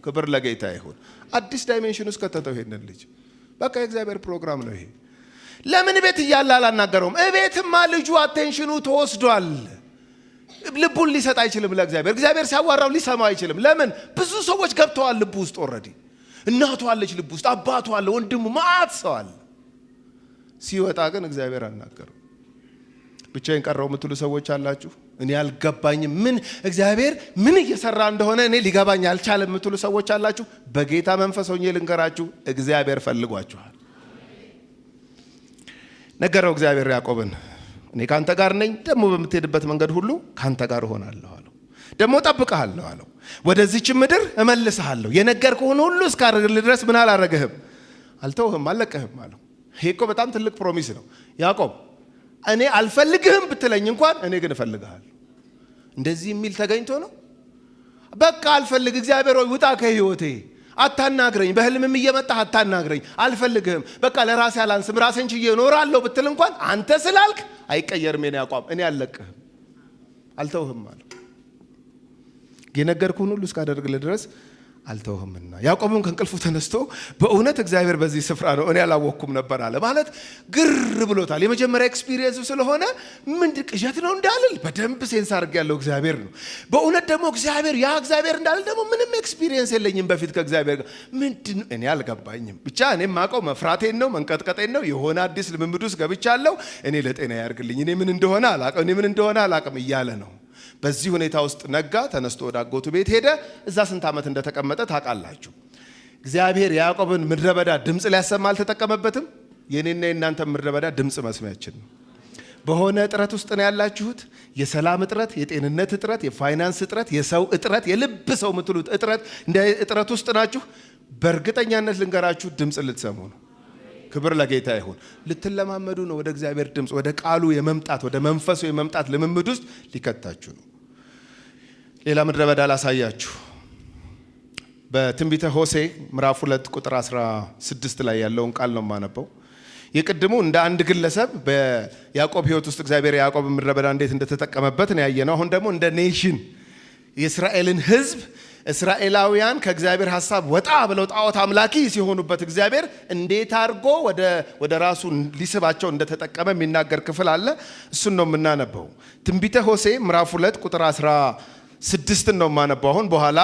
ክብር ለጌታ ይሁን። አዲስ dimension ውስጥ ከተተው ይሄንን ልጅ። በቃ የእግዚአብሔር ፕሮግራም ነው ይሄ። ለምን ቤት እያለ አላናገረውም? እቤትማ ልጁ attention ኑ ተወስዷል። ልቡን ሊሰጥ አይችልም ለእግዚአብሔር። እግዚአብሔር ሲያዋራው ሊሰማው አይችልም። ለምን? ብዙ ሰዎች ገብተዋል ልቡ ውስጥ already። እናቱ አለች ልቡ ውስጥ፣ አባቱ አለ፣ ወንድሙ፣ መዓት ሰው አለ። ሲወጣ ግን እግዚአብሔር አናገረው። ብቻዬን ቀረው የምትሉ ሰዎች አላችሁ። እኔ አልገባኝም፣ ምን እግዚአብሔር ምን እየሰራ እንደሆነ እኔ ሊገባኝ አልቻለም የምትሉ ሰዎች አላችሁ። በጌታ መንፈስ ሆኜ ልንገራችሁ፣ እግዚአብሔር ፈልጓችኋል። ነገረው እግዚአብሔር ያዕቆብን፣ እኔ ካንተ ጋር ነኝ፣ ደግሞ በምትሄድበት መንገድ ሁሉ ካንተ ጋር እሆናለሁ አለው። ደግሞ እጠብቅሃለሁ አለው። ወደዚች ምድር እመልስሃለሁ፣ የነገርኩህን ሁሉ እስካደርግልህ ድረስ ምን አላረግህም፣ አልተውህም፣ አልለቅህም አለው። ይሄ እኮ በጣም ትልቅ promise ነው። ያዕቆብ እኔ አልፈልግህም ብትለኝ እንኳን እኔ ግን እፈልግሃለሁ። እንደዚህ የሚል ተገኝቶ ነው? በቃ አልፈልግ፣ እግዚአብሔር ሆይ ውጣ ከህይወቴ፣ አታናግረኝ፣ በህልምም እየመጣህ አታናግረኝ፣ አልፈልግህም፣ በቃ ለራሴ አላንስም፣ ራሴን ችዬ እኖራለሁ ብትል እንኳን አንተ ስላልክ አይቀየርም የኔ አቋም፣ እኔ አልለቅህም፣ አልተውህም አለው። የነገርኩህን ሁሉ እስካደርግልህ ድረስ አልተውህምና። ያዕቆብም ከእንቅልፉ ተነስቶ በእውነት እግዚአብሔር በዚህ ስፍራ ነው፣ እኔ አላወቅኩም ነበር አለ። ማለት ግር ብሎታል። የመጀመሪያ experience ኡ ስለሆነ ምንድን ቅዠት ነው እንዳልል በደንብ sense አድርጌያለሁ እግዚአብሔር ነው። በእውነት ደግሞ እግዚአብሔር ያ እግዚአብሔር እንዳልል ደግሞ ምንም experience የለኝም በፊት ከእግዚአብሔር ጋር ምንድን ነው እኔ አልገባኝም። ብቻ እኔ የማውቀው መፍራቴን ነው መንቀጥቀጤን ነው። የሆነ አዲስ ልምምድ ውስጥ ገብቻለሁ። እኔ ለጤና ያርግልኝ፣ እኔ ምን እንደሆነ አላቅም፣ እኔ ምን እንደሆነ አላቅም እያለ ነው። በዚህ ሁኔታ ውስጥ ነጋ። ተነስቶ ወደ አጎቱ ቤት ሄደ። እዛ ስንት ዓመት እንደተቀመጠ ታውቃላችሁ። እግዚአብሔር የያዕቆብን ምድረ በዳ ድምፅ ሊያሰማ አልተጠቀመበትም። የኔና የእናንተ ምድረ በዳ ድምፅ መስሚያችን ነው። በሆነ እጥረት ውስጥ ነው ያላችሁት። የሰላም እጥረት፣ የጤንነት እጥረት፣ የፋይናንስ እጥረት፣ የሰው እጥረት፣ የልብ ሰው የምትሉት እጥረት፣ እንደ እጥረት ውስጥ ናችሁ። በእርግጠኛነት ልንገራችሁ ድምፅ ልትሰሙ ነው። ክብር ለጌታ ይሁን። ልትለማመዱ ነው። ወደ እግዚአብሔር ድምፅ፣ ወደ ቃሉ የመምጣት ወደ መንፈሱ የመምጣት ልምምድ ውስጥ ሊከታችሁ ነው። ሌላ ምድረ በዳ ላሳያችሁ። በትንቢተ ሆሴ ምዕራፍ 2 ቁጥር 16 ላይ ያለውን ቃል ነው የማነበው። የቅድሙ እንደ አንድ ግለሰብ በያዕቆብ ሕይወት ውስጥ እግዚአብሔር የያዕቆብ ምድረ በዳ እንዴት እንደተጠቀመበት ነው ያየነው። አሁን ደግሞ እንደ nation የእስራኤልን ሕዝብ እስራኤላውያን ከእግዚአብሔር ሐሳብ ወጣ ብለው ጣዖት አምላኪ ሲሆኑበት እግዚአብሔር እንዴት አድርጎ ወደ ራሱ ሊስባቸው እንደተጠቀመ የሚናገር ክፍል አለ። እሱን ነው የምናነበው። ትንቢተ ሆሴ ምዕራፍ 2 ቁጥር 16 ነው የማነበው። አሁን በኋላ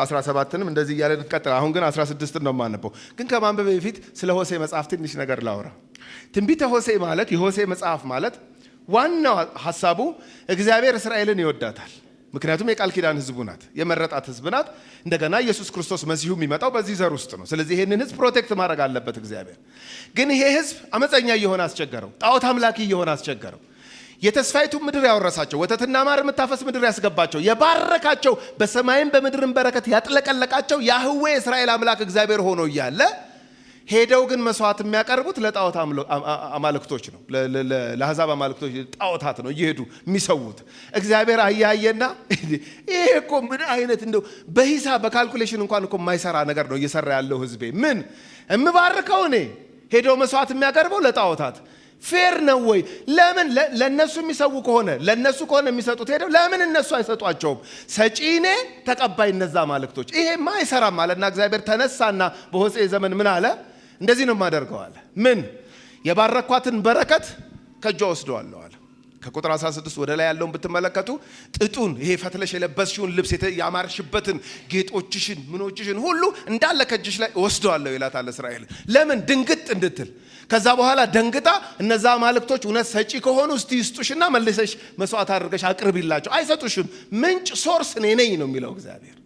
17ንም እንደዚህ እያለ እንቀጥል። አሁን ግን 16 ነው የማነበው። ግን ከማንበብ በፊት ስለ ሆሴ መጽሐፍ ትንሽ ነገር ላውራ። ትንቢተ ሆሴ ማለት የሆሴ መጽሐፍ ማለት ዋናው ሐሳቡ እግዚአብሔር እስራኤልን ይወዳታል። ምክንያቱም የቃል ኪዳን ሕዝቡ ናት፣ የመረጣት ሕዝብ ናት። እንደገና ኢየሱስ ክርስቶስ መሲሁ የሚመጣው በዚህ ዘር ውስጥ ነው። ስለዚህ ይሄንን ሕዝብ protect ማድረግ አለበት እግዚአብሔር። ግን ይሄ ሕዝብ አመፀኛ እየሆነ አስቸገረው፣ ጣዖት አምላኪ እየሆነ አስቸገረው። የተስፋይቱ ምድር ያወረሳቸው፣ ወተትና ማር የምታፈስ ምድር ያስገባቸው፣ የባረካቸው፣ በሰማይም በምድርም በረከት ያጥለቀለቃቸው ያህዌ የእስራኤል አምላክ እግዚአብሔር ሆኖ እያለ ሄደው ግን መስዋዕት የሚያቀርቡት ለጣዖት አማልክቶች ነው፣ ለአሕዛብ አማልክቶች ጣዖታት ነው እየሄዱ የሚሰዉት። እግዚአብሔር አያየና ይሄ እኮ ምን አይነት እንደው በሂሳብ በ calculation እንኳን እኮ የማይሰራ ነገር ነው እየሰራ ያለው ህዝቤ። ምን እምባርከው እኔ ሄደው መስዋዕት የሚያቀርበው ለጣዖታት fair ነው ወይ? ለምን ለነሱ የሚሰዉ ከሆነ ለነሱ ከሆነ የሚሰጡት ሄደው ለምን እነሱ አይሰጧቸውም? ሰጪ እኔ ተቀባይ እነዛ አማልክቶች። ይሄማ አይሰራም አለና እግዚአብሔር ተነሳና በሆሴ ዘመን ምን አለ? እንደዚህ ነው የማደርገው አለ። ምን የባረኳትን በረከት ከእጇ ወስደዋለሁ አለ። ከቁጥር 16 ወደ ላይ ያለውን ብትመለከቱ ጥጡን ይሄ ፈትለሽ የለበስሽውን ልብስ ያማርሽበትን ጌጦችሽን ምኖችሽን ሁሉ እንዳለ ከእጅሽ ላይ ወስደዋለሁ ይላታል እስራኤል። ለምን ድንግጥ እንድትል። ከዛ በኋላ ደንግጣ እነዛ አማልክቶች እውነት ሰጪ ከሆኑ እስቲ ይስጡሽና መልሰሽ መስዋዕት አድርገሽ አቅርቢላቸው። አይሰጡሽም። ምንጭ source እኔ ነኝ ነው የሚለው እግዚአብሔር።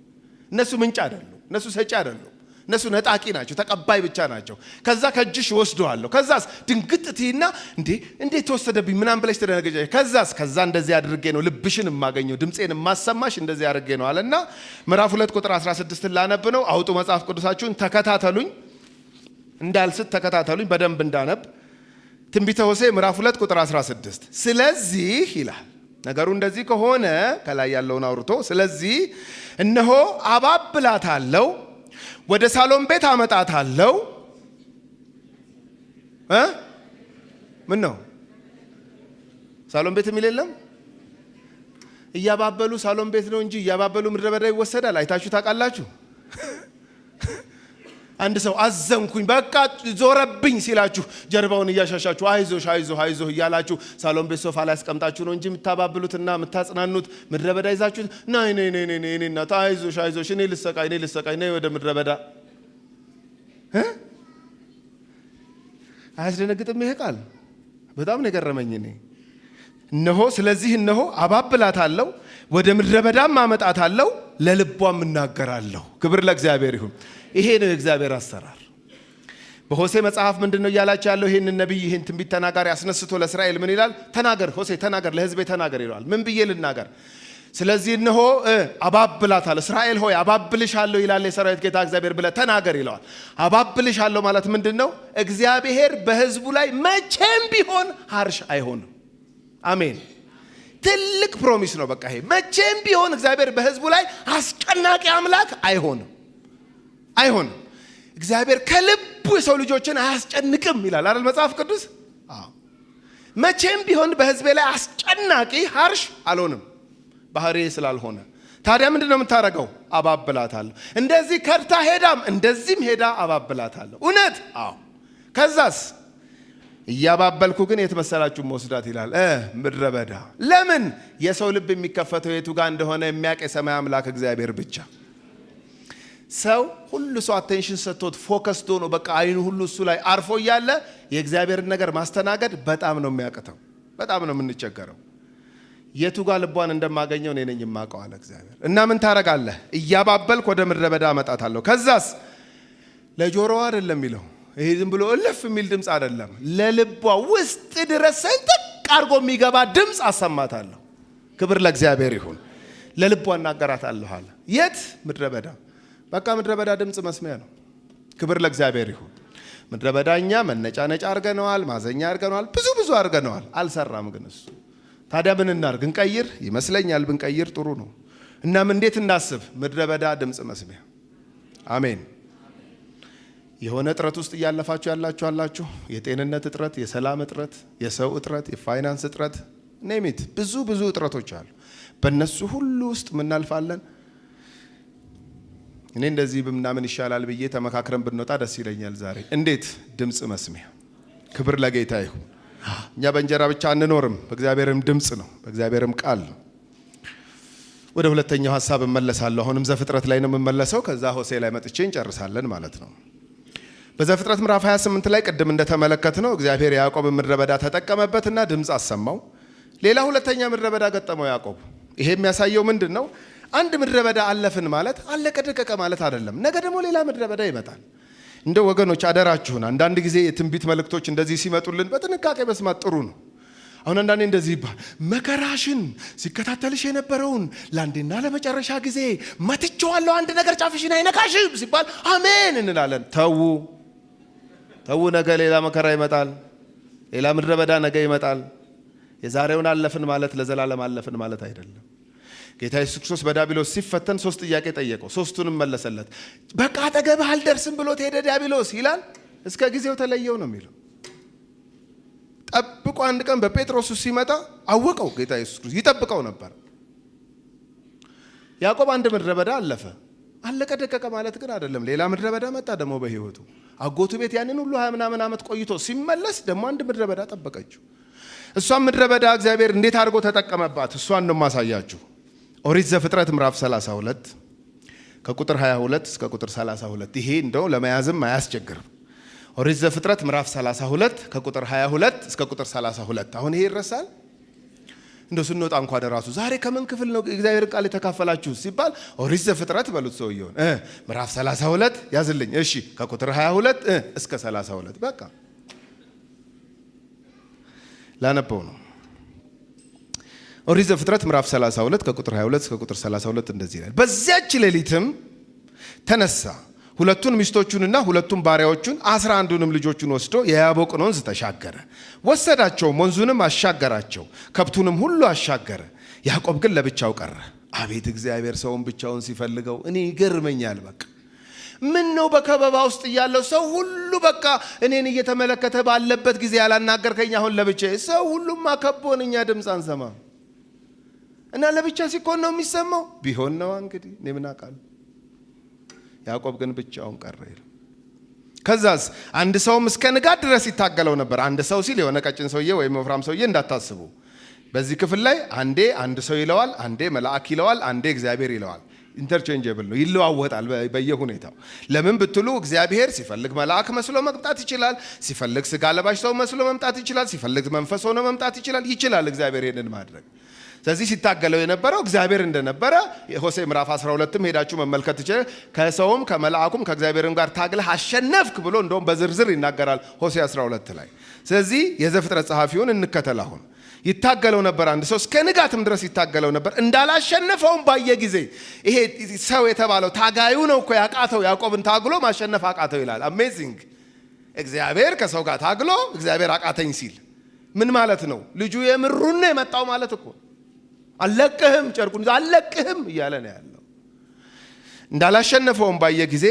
እነሱ ምንጭ አይደሉም። እነሱ ሰጪ አይደሉም። እነሱ ነጣቂ ናቸው፣ ተቀባይ ብቻ ናቸው። ከዛ ከእጅሽ ወስደዋለሁ። ከዛስ ድንግጥ ትይና እንዴ እንዴት ተወሰደብኝ ምናምን ብለሽ ትደነግጫለሽ። ከዛስ ከዛ እንደዚህ አድርጌ ነው ልብሽን የማገኘው ድምፄን የማሰማሽ እንደዚህ አድርጌ ነው አለና ምዕራፍ 2 ቁጥር 16 ላነብ ነው። አውጡ መጽሐፍ ቅዱሳችሁን፣ ተከታተሉኝ፣ እንዳልስት ተከታተሉኝ በደንብ እንዳነብ። ትንቢተ ሆሴዕ ምዕራፍ 2 ቁጥር 16 ስለዚህ ይላል ነገሩ እንደዚህ ከሆነ ከላይ ያለውን አውርቶ ስለዚህ እነሆ አባብላታለሁ፣ ወደ ሳሎን ቤት አመጣታለሁ። ምን ነው ሳሎን ቤት የሚል የለም? እያባበሉ ሳሎን ቤት ነው እንጂ እያባበሉ ምድረ በዳ ይወሰዳል። አይታችሁ ታውቃላችሁ? አንድ ሰው አዘንኩኝ በቃ ዞረብኝ ሲላችሁ ጀርባውን እያሻሻችሁ አይዞሽ አይዞህ አይዞህ እያላችሁ ሳሎን ቤት ሶፋ ላይ አስቀምጣችሁ ነው እንጂ የምታባብሉትና የምታጽናኑት ምድረ በዳ ይዛችሁት ነይ ነይ ነይ ነይ ነይ እናት አይዞሽ አይዞሽ እኔ ልሰቃይ እኔ ልሰቃይ ነይ ወደ ምድረ በዳ። አያስደነግጥም ይሄ ቃል? በጣም ነው የገረመኝ እኔ። እነሆ ስለዚህ እነሆ አባብላታለሁ፣ ወደ ምድረ በዳም አመጣታለሁ፣ ለልቧም እናገራለሁ። ክብር ለእግዚአብሔር ይሁን። ይሄ ነው የእግዚአብሔር አሰራር። በሆሴ መጽሐፍ ምንድን ነው እያላቸው ያለው? ይህንን ነቢይ፣ ይህን ትንቢት ተናጋሪ አስነስቶ ለእስራኤል ምን ይላል? ተናገር ሆሴ ተናገር፣ ለሕዝቤ ተናገር ይለዋል። ምን ብዬ ልናገር? ስለዚህ እነሆ አባብላታለሁ፣ እስራኤል ሆይ አባብልሻለሁ ይላል የሰራዊት ጌታ እግዚአብሔር ብለህ ተናገር ይለዋል። አባብልሻለሁ ማለት ምንድን ነው? እግዚአብሔር በሕዝቡ ላይ መቼም ቢሆን harsh አይሆንም። አሜን። ትልቅ promise ነው። በቃ ይሄ መቼም ቢሆን እግዚአብሔር በሕዝቡ ላይ አስጨናቂ አምላክ አይሆንም፣ አይሆንም። እግዚአብሔር ከልቡ የሰው ልጆችን አያስጨንቅም ይላል አይደል መጽሐፍ ቅዱስ? አዎ። መቼም ቢሆን በሕዝቤ ላይ አስጨናቂ harsh አልሆንም፣ ባህሪዬ ስላልሆነ። ታዲያ ምንድን ነው የምታደርገው? አባብላታለሁ። እንደዚህ ከድታ ሄዳም እንደዚህም ሄዳ አባብላታለሁ። እውነት? አዎ። ከዛስ እያባበልኩ ግን የት መሰላችሁ መወስዳት ይላል? ምድረ በዳ። ለምን? የሰው ልብ የሚከፈተው የቱ ጋር እንደሆነ የሚያውቅ የሰማይ አምላክ እግዚአብሔር ብቻ። ሰው ሁሉ ሰው attention ሰጥቶት focused ሆኖ በቃ አይኑ ሁሉ እሱ ላይ አርፎ እያለ የእግዚአብሔርን ነገር ማስተናገድ በጣም ነው የሚያቅተው። በጣም ነው የምንቸገረው። የቱ ጋር ልቧን እንደማገኘው እኔ ነኝ የማውቀው አለ እግዚአብሔር። እና ምን ታረጋለህ? እያባበልክ ወደ ምድረ በዳ አመጣታለሁ። ከዛስ ለጆሮዋ አይደለም የሚለው፣ ይሄ ዝም ብሎ እልፍ የሚል ድምፅ አይደለም። ለልቧ ውስጥ ድረስ ሰንጥቅ አድርጎ የሚገባ ድምፅ አሰማታለሁ። ክብር ለእግዚአብሔር ይሁን። ለልቧ እናገራታለሁ አለ። የት? ምድረ በዳ። በቃ ምድረ በዳ ድምፅ መስሚያ ነው። ክብር ለእግዚአብሔር ይሁን። ምድረ በዳ እኛ መነጫነጫ አድርገነዋል፣ ማዘኛ አድርገነዋል፣ ብዙ ብዙ አድርገነዋል። አልሰራም ግን እሱ። ታዲያ ምን እናርግ? እንቀይር ይመስለኛል። ብንቀይር ጥሩ ነው። እናም እንዴት እናስብ? ምድረ በዳ ድምፅ መስሚያ። አሜን። የሆነ እጥረት ውስጥ እያለፋችሁ ያላችሁ አላችሁ። የጤንነት እጥረት፣ የሰላም እጥረት፣ የሰው እጥረት፣ የፋይናንስ እጥረት፣ name it፣ ብዙ ብዙ እጥረቶች አሉ። በእነሱ ሁሉ ውስጥ ምናልፋለን። እኔ እንደዚህ ምናምን ይሻላል ብዬ ተመካክረን ብንወጣ ደስ ይለኛል ዛሬ። እንዴት? ድምፅ መስሚያ። ክብር ለጌታ ይሁን። እኛ በእንጀራ ብቻ አንኖርም፣ በእግዚአብሔርም ድምፅ ነው፣ በእግዚአብሔርም ቃል ነው። ወደ ሁለተኛው ሀሳብ እመለሳለሁ። አሁንም ዘፍጥረት ላይ ነው የምመለሰው። ከዛ ሆሴ ላይ መጥቼ እንጨርሳለን ማለት ነው። በዘፍጥረት ምዕራፍ 28 ላይ ቅድም እንደተመለከትነው እግዚአብሔር ያዕቆብ ምድረ በዳ ተጠቀመበትና ድምፅ አሰማው። ሌላ ሁለተኛ ምድረ በዳ ገጠመው ያዕቆብ። ይሄ የሚያሳየው ምንድን ነው? አንድ ምድረ በዳ አለፍን ማለት አለቀ ደቀቀ ማለት አይደለም። ነገ ደግሞ ሌላ ምድረ በዳ ይመጣል። እንደ ወገኖች አደራችሁን፣ አንዳንድ ጊዜ የትንቢት መልእክቶች እንደዚህ ሲመጡልን በጥንቃቄ መስማት ጥሩ ነው። አሁን አንዳንዴ እንደዚህ ይባል፣ መከራሽን ሲከታተልሽ የነበረውን ለአንዴና ለመጨረሻ ጊዜ መትቼዋለሁ፣ አንድ ነገር ጫፍሽን አይነካሽም ሲባል አሜን እንላለን። ተዉ ተዉ፣ ነገ ሌላ መከራ ይመጣል፣ ሌላ ምድረ በዳ ነገ ይመጣል። የዛሬውን አለፍን ማለት ለዘላለም አለፍን ማለት አይደለም። ጌታ ኢየሱስ ክርስቶስ በዲያብሎስ ሲፈተን ሶስት ጥያቄ ጠየቀው፣ ሶስቱንም መለሰለት። በቃ አጠገብህ አልደርስም ብሎት ሄደ ዲያብሎስ ይላል። እስከ ጊዜው ተለየው ነው የሚለው። ጠብቆ አንድ ቀን በጴጥሮስ ሲመጣ አወቀው። ጌታ ኢየሱስ ክርስቶስ ይጠብቀው ነበር። ያዕቆብ አንድ ምድረ በዳ አለፈ። አለቀ ደቀቀ ማለት ግን አይደለም። ሌላ ምድረ በዳ መጣ ደግሞ በሕይወቱ። አጎቱ ቤት ያንን ሁሉ 20 ምናምን ዓመት ቆይቶ ሲመለስ ደግሞ አንድ ምድረ በዳ ጠበቀችው። እሷም ምድረ በዳ እግዚአብሔር እንዴት አድርጎ ተጠቀመባት፣ እሷን ነው የማሳያችሁ። ኦሪት ዘፍጥረት ምዕራፍ 32 ከቁጥር 22 እስከ ቁጥር 32። ይሄ እንደው ለመያዝም አያስቸግርም። ኦሪት ዘፍጥረት ምዕራፍ 32 ከቁጥር 22 እስከ ቁጥር 32። አሁን ይሄ ይረሳል? እንደው ስንወጣ እንኳ ደራሱ ዛሬ ከምን ክፍል ነው እግዚአብሔር ቃል የተካፈላችሁ ሲባል ኦሪት ዘፍጥረት በሉት ሰውየውን፣ ምዕራፍ 32 ያዝልኝ። እሺ ከቁጥር 22 እስከ 32 በቃ ላነበው ነው። ኦሪት ዘፍጥረት ምዕራፍ 32 ከቁጥር 22 እስከ ቁጥር 32 እንደዚህ ይላል። በዚያች ሌሊትም ተነሳ፣ ሁለቱን ሚስቶቹንና ሁለቱን ባሪያዎቹን 11ዱንም ልጆቹን ወስዶ የያቦቅን ወንዝ ተሻገረ። ወሰዳቸውም፣ ወንዙንም አሻገራቸው፣ ከብቱንም ሁሉ አሻገረ። ያዕቆብ ግን ለብቻው ቀረ። አቤት እግዚአብሔር ሰውን ብቻውን ሲፈልገው እኔ ይገርመኛል። በቃ ምን ነው በከበባ ውስጥ እያለው ሰው ሁሉ በቃ እኔን እየተመለከተ ባለበት ጊዜ ያላናገርከኝ፣ አሁን ለብቻዬ ሰው ሁሉማ ከቦን እኛ ድምፅ አንሰማም እና ለብቻ ሲኮን ነው የሚሰማው። ቢሆን ነዋ እንግዲህ እኔ ምን አውቃለሁ። ያዕቆብ ግን ብቻውን ቀረ ይላል። ከዛስ አንድ ሰውም እስከ ንጋት ድረስ ይታገለው ነበር። አንድ ሰው ሲል የሆነ ቀጭን ሰውዬ ወይም ወፍራም ሰውዬ እንዳታስቡ። በዚህ ክፍል ላይ አንዴ አንድ ሰው ይለዋል፣ አንዴ መልአክ ይለዋል፣ አንዴ እግዚአብሔር ይለዋል። Interchangeable ነው፣ ይለዋወጣል በየሁኔታው። ለምን ብትሉ እግዚአብሔር ሲፈልግ መልአክ መስሎ መምጣት ይችላል። ሲፈልግ ስጋ ለባሽ ሰው መስሎ መምጣት ይችላል። ሲፈልግ መንፈስ ሆኖ መምጣት ይችላል። ይችላል እግዚአብሔር ይሄንን ማድረግ። ስለዚህ ሲታገለው የነበረው እግዚአብሔር እንደነበረ ሆሴዕ ምዕራፍ 12ም ሄዳችሁ መመልከት ትችላል። ከሰውም ከመልአኩም ከእግዚአብሔርም ጋር ታግለህ አሸነፍክ ብሎ እንደውም በዝርዝር ይናገራል ሆሴዕ 12 ላይ። ስለዚህ የዘፍጥረት ጸሐፊውን እንከተል። አሁን ይታገለው ነበር አንድ ሰው፣ እስከ ንጋትም ድረስ ይታገለው ነበር። እንዳላሸነፈውም ባየ ጊዜ፣ ይሄ ሰው የተባለው ታጋዩ ነው እኮ ያቃተው፣ ያዕቆብን ታግሎ ማሸነፍ አቃተው ይላል። Amazing! እግዚአብሔር ከሰው ጋር ታግሎ እግዚአብሔር አቃተኝ ሲል ምን ማለት ነው? ልጁ የምሩን ነው የመጣው ማለት እኮ። አለቅህም፣ ጨርቁን ይዞ አለቅህም እያለ ነው ያለው። እንዳላሸነፈውም ባየ ጊዜ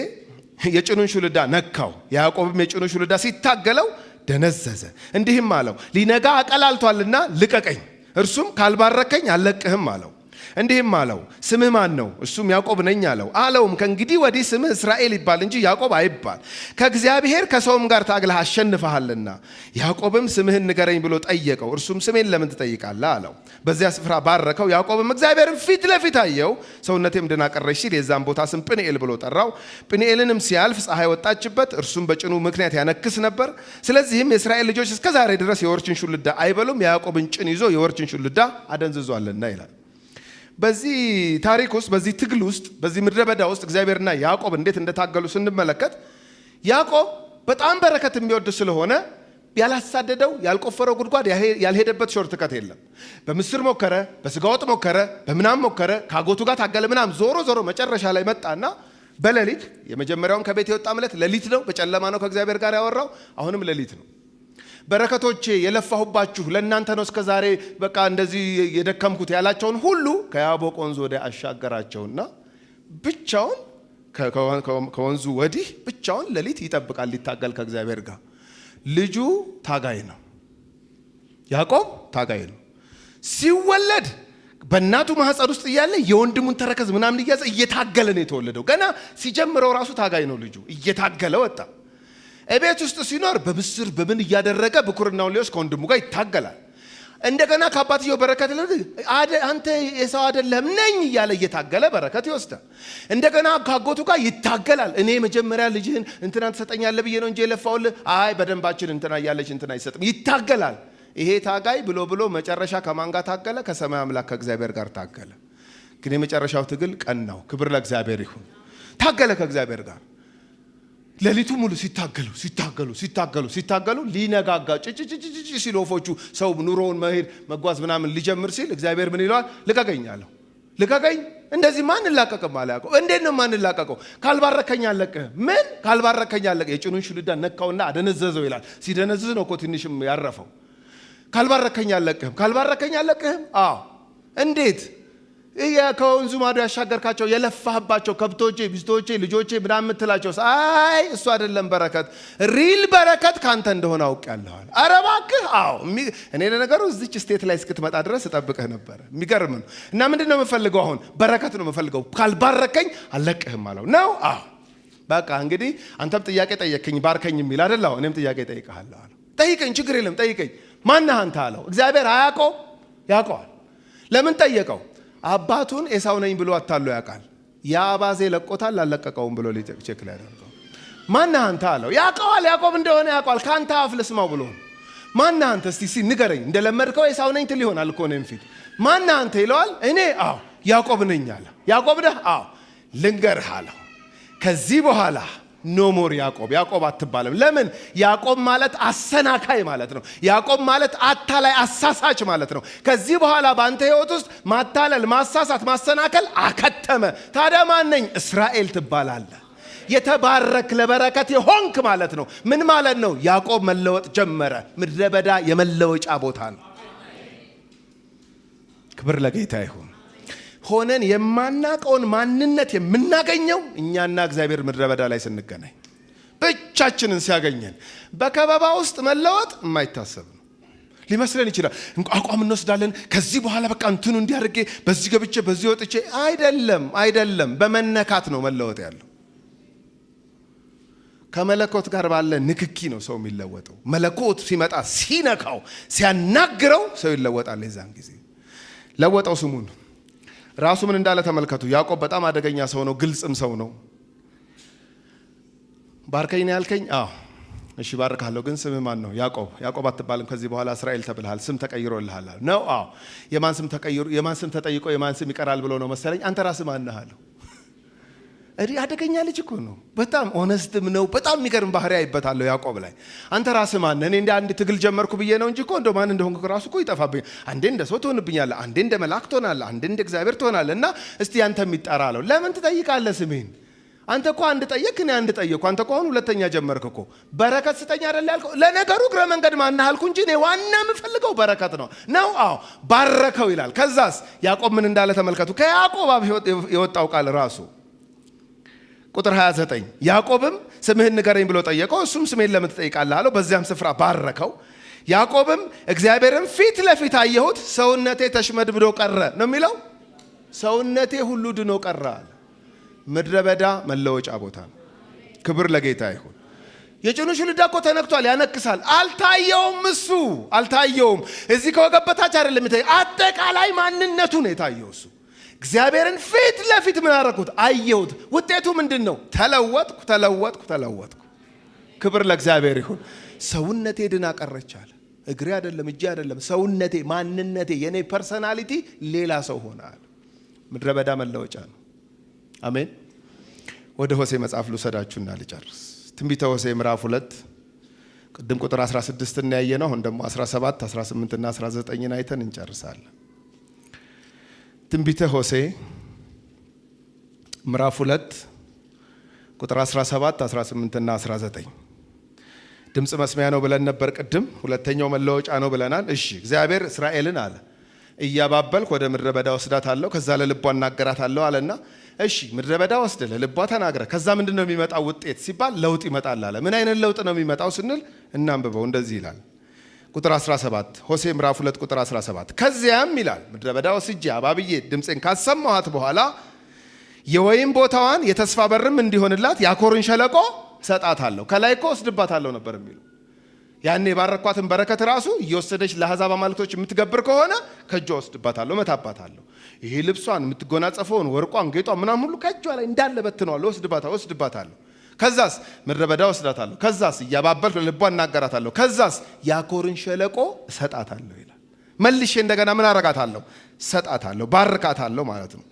የጭኑን ሹልዳ ነካው። ያዕቆብም የጭኑ ሹልዳ ሲታገለው ደነዘዘ። እንዲህም አለው፣ ሊነጋ አቀላልቷልና ልቀቀኝ። እርሱም ካልባረከኝ አልለቅህም አለው። እንዲህም አለው፣ ስምህ ማን ነው? እርሱም ያዕቆብ ነኝ አለው። አለውም፣ ከእንግዲህ ወዲህ ስምህ እስራኤል ይባል እንጂ ያዕቆብ አይባል፣ ከእግዚአብሔር ከሰውም ጋር ታግለህ አሸንፈሃልና። ያዕቆብም ስምህን ንገረኝ ብሎ ጠየቀው። እርሱም ስሜን ለምን ትጠይቃለህ አለው። በዚያ ስፍራ ባረከው። ያዕቆብም እግዚአብሔርን ፊት ለፊት አየው፣ ሰውነቴም ድና ቀረች ሲል የዛን ቦታ ስም ጵኒኤል ብሎ ጠራው። ጵኒኤልንም ሲያልፍ ፀሐይ ወጣችበት፣ እርሱም በጭኑ ምክንያት ያነክስ ነበር። ስለዚህም የእስራኤል ልጆች እስከ ዛሬ ድረስ የወርችን ሹልዳ አይበሉም፣ የያዕቆብን ጭን ይዞ የወርችን ሹልዳ አደንዝዟልና ይላል። በዚህ ታሪክ ውስጥ፣ በዚህ ትግል ውስጥ፣ በዚህ ምድረ በዳ ውስጥ እግዚአብሔርና ያዕቆብ እንዴት እንደታገሉ ስንመለከት፣ ያዕቆብ በጣም በረከት የሚወድ ስለሆነ ያላሳደደው፣ ያልቆፈረው ጉድጓድ፣ ያልሄደበት shortcut የለም። በምስር ሞከረ፣ በስጋ ወጥ ሞከረ፣ በምናም ሞከረ፣ ከአጎቱ ጋር ታገለ ምናም፣ ዞሮ ዞሮ መጨረሻ ላይ መጣና በሌሊት፣ የመጀመሪያውም ከቤት የወጣ ምለት ሌሊት ነው፣ በጨለማ ነው ከእግዚአብሔር ጋር ያወራው፣ አሁንም ሌሊት ነው። በረከቶቼ፣ የለፋሁባችሁ ለእናንተ ነው፣ እስከ ዛሬ በቃ እንደዚህ የደከምኩት ያላቸውን ሁሉ ከያቦቅ ወንዝ ወዲያ አሻገራቸውና ብቻውን ከወንዙ ወዲህ ብቻውን ሌሊት ይጠብቃል ሊታገል ከእግዚአብሔር ጋር። ልጁ ታጋይ ነው። ያዕቆብ ታጋይ ነው። ሲወለድ በእናቱ ማህፀን ውስጥ እያለ የወንድሙን ተረከዝ ምናምን እያዘ እየታገለ ነው የተወለደው። ገና ሲጀምረው ራሱ ታጋይ ነው ልጁ። እየታገለ ወጣ። እቤት ውስጥ ሲኖር በምስር በምን እያደረገ ብኩርናውን ሊወስድ ከወንድሙ ጋር ይታገላል። እንደገና ከአባትየው በረከት አንተ ኤሳው አይደለህም ነኝ እያለ እየታገለ በረከት ይወስዳል። እንደገና ከአጎቱ ጋር ይታገላል። እኔ መጀመሪያ ልጅህን እንትናን ትሰጠኛለህ ብዬ ነው እንጂ የለፋሁልህ፣ አይ በደንባችን እንትና እያለች እንትና አይሰጥም። ይታገላል። ይሄ ታጋይ ብሎ ብሎ መጨረሻ ከማን ጋር ታገለ? ከሰማይ አምላክ ከእግዚአብሔር ጋር ታገለ። ግን የመጨረሻው ትግል ቀናው። ክብር ለእግዚአብሔር ይሁን። ታገለ ከእግዚአብሔር ጋር። ሌሊቱ ሙሉ ሲታገሉ ሲታገሉ ሲታገሉ ሲታገሉ ሊነጋጋ ጭጭጭጭ ሲል፣ ወፎቹ፣ ሰው ኑሮውን መሄድ መጓዝ ምናምን ሊጀምር ሲል እግዚአብሔር ምን ይለዋል? ልቀቀኝ አለው። ልቀቀኝ፣ እንደዚህ ማንላቀቅም አለ ያዕቆብ። እንዴት ነው ማንላቀቀው? ካልባረከኝ አለቅህም። ምን? ካልባረከኝ አለቅህ። የጭኑን ሹልዳ ነካውና አደነዘዘው ይላል። ሲደነዝዝ ነው እኮ ትንሽም ያረፈው። ካልባረከኝ አለቅህም፣ ካልባረከኝ አለቅህም። አዎ፣ እንዴት? ከወንዙ ማዶ ያሻገርካቸው፣ የለፋህባቸው ከብቶቼ፣ ሚስቶቼ፣ ልጆቼ ምናምን የምትላቸው፣ አይ እሱ አይደለም በረከት፣ real በረከት ካንተ እንደሆነ አውቄያለሁ አለ። ኧረ እባክህ። አዎ፣ እኔ ለነገሩ እዚች state ላይ እስክትመጣ ድረስ እጠብቅህ ነበረ። የሚገርም ነው። እና ምንድን ነው የምፈልገው አሁን? በረከት ነው የምፈልገው። ካልባረከኝ አለቅህም አለው። ነው? አዎ፣ በቃ እንግዲህ አንተም ጥያቄ ጠየቅኝ ባርከኝ የሚል አይደል? እኔም ጥያቄ ጠይቅሃለሁ አለው። ጠይቀኝ፣ ችግር የለም ጠይቀኝ። ማነህ አንተ አለው። እግዚአብሔር አያውቀው? ያውቀዋል። ለምን ጠየቀው? አባቱን ኤሳው ነኝ ብሎ አታሎ ያውቃል። ያ አባዜ ለቆታል አልለቀቀውም ብሎ check ሊያደርገው ማነህ አንተ አለው። ያውቀዋል፣ ያዕቆብ እንደሆነ ያውቀዋል። ከአንተ አፍ ልስማው ብሎ፣ ማነህ አንተ? እስቲ እስቲ ንገረኝ። እንደለመድከው ኤሳው ነኝ ትል ይሆናል እኮ እኔም ፊት። ማነህ አንተ ይለዋል። እኔ አዎ ያዕቆብ ነኝ አለ። ያዕቆብ ነህ? አዎ። ልንገርህ አለው። ከዚህ በኋላ no more ያዕቆብ፣ ያዕቆብ አትባልም። ለምን? ያዕቆብ ማለት አሰናካይ ማለት ነው። ያዕቆብ ማለት አታላይ፣ አሳሳች ማለት ነው። ከዚህ በኋላ በአንተ ሕይወት ውስጥ ማታለል፣ ማሳሳት፣ ማሰናከል አከተመ። ታዲያ ማን ነኝ? እስራኤል ትባላለህ። የተባረክ፣ ለበረከት የሆንክ ማለት ነው። ምን ማለት ነው? ያዕቆብ መለወጥ ጀመረ። ምድረ በዳ የመለወጫ ቦታ ነው። ክብር ለጌታ ይሁን። ሆነን የማናቀውን ማንነት የምናገኘው እኛና እግዚአብሔር ምድረ በዳ ላይ ስንገናኝ፣ ብቻችንን ሲያገኘን። በከበባ ውስጥ መለወጥ የማይታሰብ ነው ሊመስለን ይችላል። አቋም እንወስዳለን። ከዚህ በኋላ በቃ እንትኑ እንዲያደርጌ በዚህ ገብቼ በዚህ ወጥቼ፣ አይደለም፣ አይደለም። በመነካት ነው መለወጥ ያለው። ከመለኮት ጋር ባለ ንክኪ ነው ሰው የሚለወጠው። መለኮት ሲመጣ፣ ሲነካው፣ ሲያናግረው ሰው ይለወጣል። የዛን ጊዜ ለወጠው ስሙን። ራሱ ምን እንዳለ ተመልከቱ። ያዕቆብ በጣም አደገኛ ሰው ነው፣ ግልጽም ሰው ነው። ባርከኝ ነው ያልከኝ? አዎ እሺ ባርካለሁ፣ ግን ስምህ ማን ነው? ያዕቆብ። ያዕቆብ አትባልም ከዚህ በኋላ እስራኤል ተብልሃል፣ ስም ተቀይሮልሃል ነው። አዎ። የማን ስም ተቀይሮ የማን ስም ተጠይቆ የማን ስም ይቀራል ብሎ ነው መሰለኝ። አንተ ራስህ ማን ነህ አለው። እዲ አደገኛ ልጅ እኮ ነው። በጣም honest ም ነው። በጣም የሚገርም ባህሪ አይበታለሁ ያዕቆብ ላይ። አንተ ራስህ ማን ነህ? እኔ እንደ አንድ ትግል ጀመርኩ ብዬ ነው እንጂ እኮ እንደው ማን እንደሆንክ ራሱ እኮ ይጠፋብኛል። አንዴ እንደ ሰው ትሆንብኛለህ፣ አንዴ እንደ መልአክ ትሆናለህ፣ አንዴ እንደ እግዚአብሔር ትሆናለህ። እና እስቲ ያንተ የሚጠራ አለው። ለምን ትጠይቃለህ ስሜን? አንተ እኮ አንድ ጠየቅ፣ እኔ አንድ ጠየቅኩ። አንተ እኮ አሁን ሁለተኛ ጀመርክ እኮ። በረከት ስጠኝ አይደል ያልከው? ለነገሩ እግረ መንገድ ማን አልኩ እንጂ እኔ ዋና የምፈልገው በረከት ነው ነው። አዎ ባረከው ይላል። ከዛስ ያዕቆብ ምን እንዳለ ተመልከቱ። ከያዕቆብ አፍ የወጣው ቃል ራሱ ቁጥር 29፣ ያዕቆብም ስምህን ንገረኝ ብሎ ጠየቀው። እሱም ስሜን ለምን ትጠይቃለህ አለው። በዚያም ስፍራ ባረከው። ያዕቆብም እግዚአብሔርን ፊት ለፊት አየሁት፣ ሰውነቴ ተሽመድምዶ ቀረ ነው የሚለው። ሰውነቴ ሁሉ ድኖ ቀረ አለ። ምድረ በዳ መለወጫ ቦታ ነው። ክብር ለጌታ ይሁን። የጭኑ ሹልዳ እኮ ተነክቷል፣ ያነክሳል። አልታየውም፣ እሱ አልታየውም። እዚህ ከወገብ በታች አይደለም የታየው፣ አጠቃላይ ማንነቱ ነው የታየው። እሱ እግዚአብሔርን ፊት ለፊት ምን አደረኩት? አየሁት። ውጤቱ ምንድን ነው? ተለወጥኩ፣ ተለወጥኩ፣ ተለወጥኩ። ክብር ለእግዚአብሔር ይሁን። ሰውነቴ ድና ቀረች አለ። እግሬ አይደለም፣ እጄ አይደለም፣ ሰውነቴ፣ ማንነቴ፣ የኔ personality ሌላ ሰው ሆነ አለ። ምድረ በዳ መለወጫ ነው። አሜን። ወደ ሆሴ መጽሐፍ ልውሰዳችሁና ልጨርስ። ትንቢተ ሆሴ ምዕራፍ 2፣ ቅድም ቁጥር 16 እናያየ ነው። አሁን ደግሞ 17፣ 18 እና 19ን አይተን እንጨርሳለን። ትንቢተ ሆሴ ምዕራፍ 2 ቁጥር 17፣ 18 እና 19። ድምፅ መስሚያ ነው ብለን ነበር ቅድም። ሁለተኛው መለወጫ ነው ብለናል። እሺ እግዚአብሔር እስራኤልን አለ እያባበልኩ ወደ ምድረ በዳ ወስዳታለሁ፣ ከዛ ለልቧ እናገራታለሁ አለና፣ እሺ ምድረ በዳ ወስደ ለልቧ ተናግረ ከዛ ምንድን ነው የሚመጣው ውጤት ሲባል ለውጥ ይመጣል አለ። ምን አይነት ለውጥ ነው የሚመጣው ስንል እናንብበው። እንደዚህ ይላል ቁጥር 17፣ ሆሴ ምዕራፍ 2 ቁጥር 17። ከዚያም ይላል ምድረ በዳ ወስጄ አባብዬ ድምፄን ካሰማኋት በኋላ የወይን ቦታዋን የተስፋ በርም እንዲሆንላት የአኮርን ሸለቆ እሰጣታለሁ። ከላይ እኮ ወስድባታለሁ ነበር የሚለው። ያኔ የባረኳትን በረከት ራሱ እየወሰደች ለአሕዛብ አማልክቶች የምትገብር ከሆነ ከእጇ ወስድባታለሁ፣ እመታባታለሁ። ይሄ ልብሷን የምትጎናጸፈውን ወርቋን፣ ጌጧን ምናምን ሁሉ ከእጇ ላይ እንዳለ በትነዋለሁ፣ ወስድባታለሁ። ከዛስ ምድረ በዳ ወስዳታለሁ። ከዛስ እያባበልኩ ለልቧ እናገራታለሁ። ከዛስ የአኮርን ሸለቆ እሰጣታለሁ ይላል። መልሼ እንደገና ምን አረጋታለሁ? ሰጣታለሁ፣ ባርካታለሁ ማለት ነው።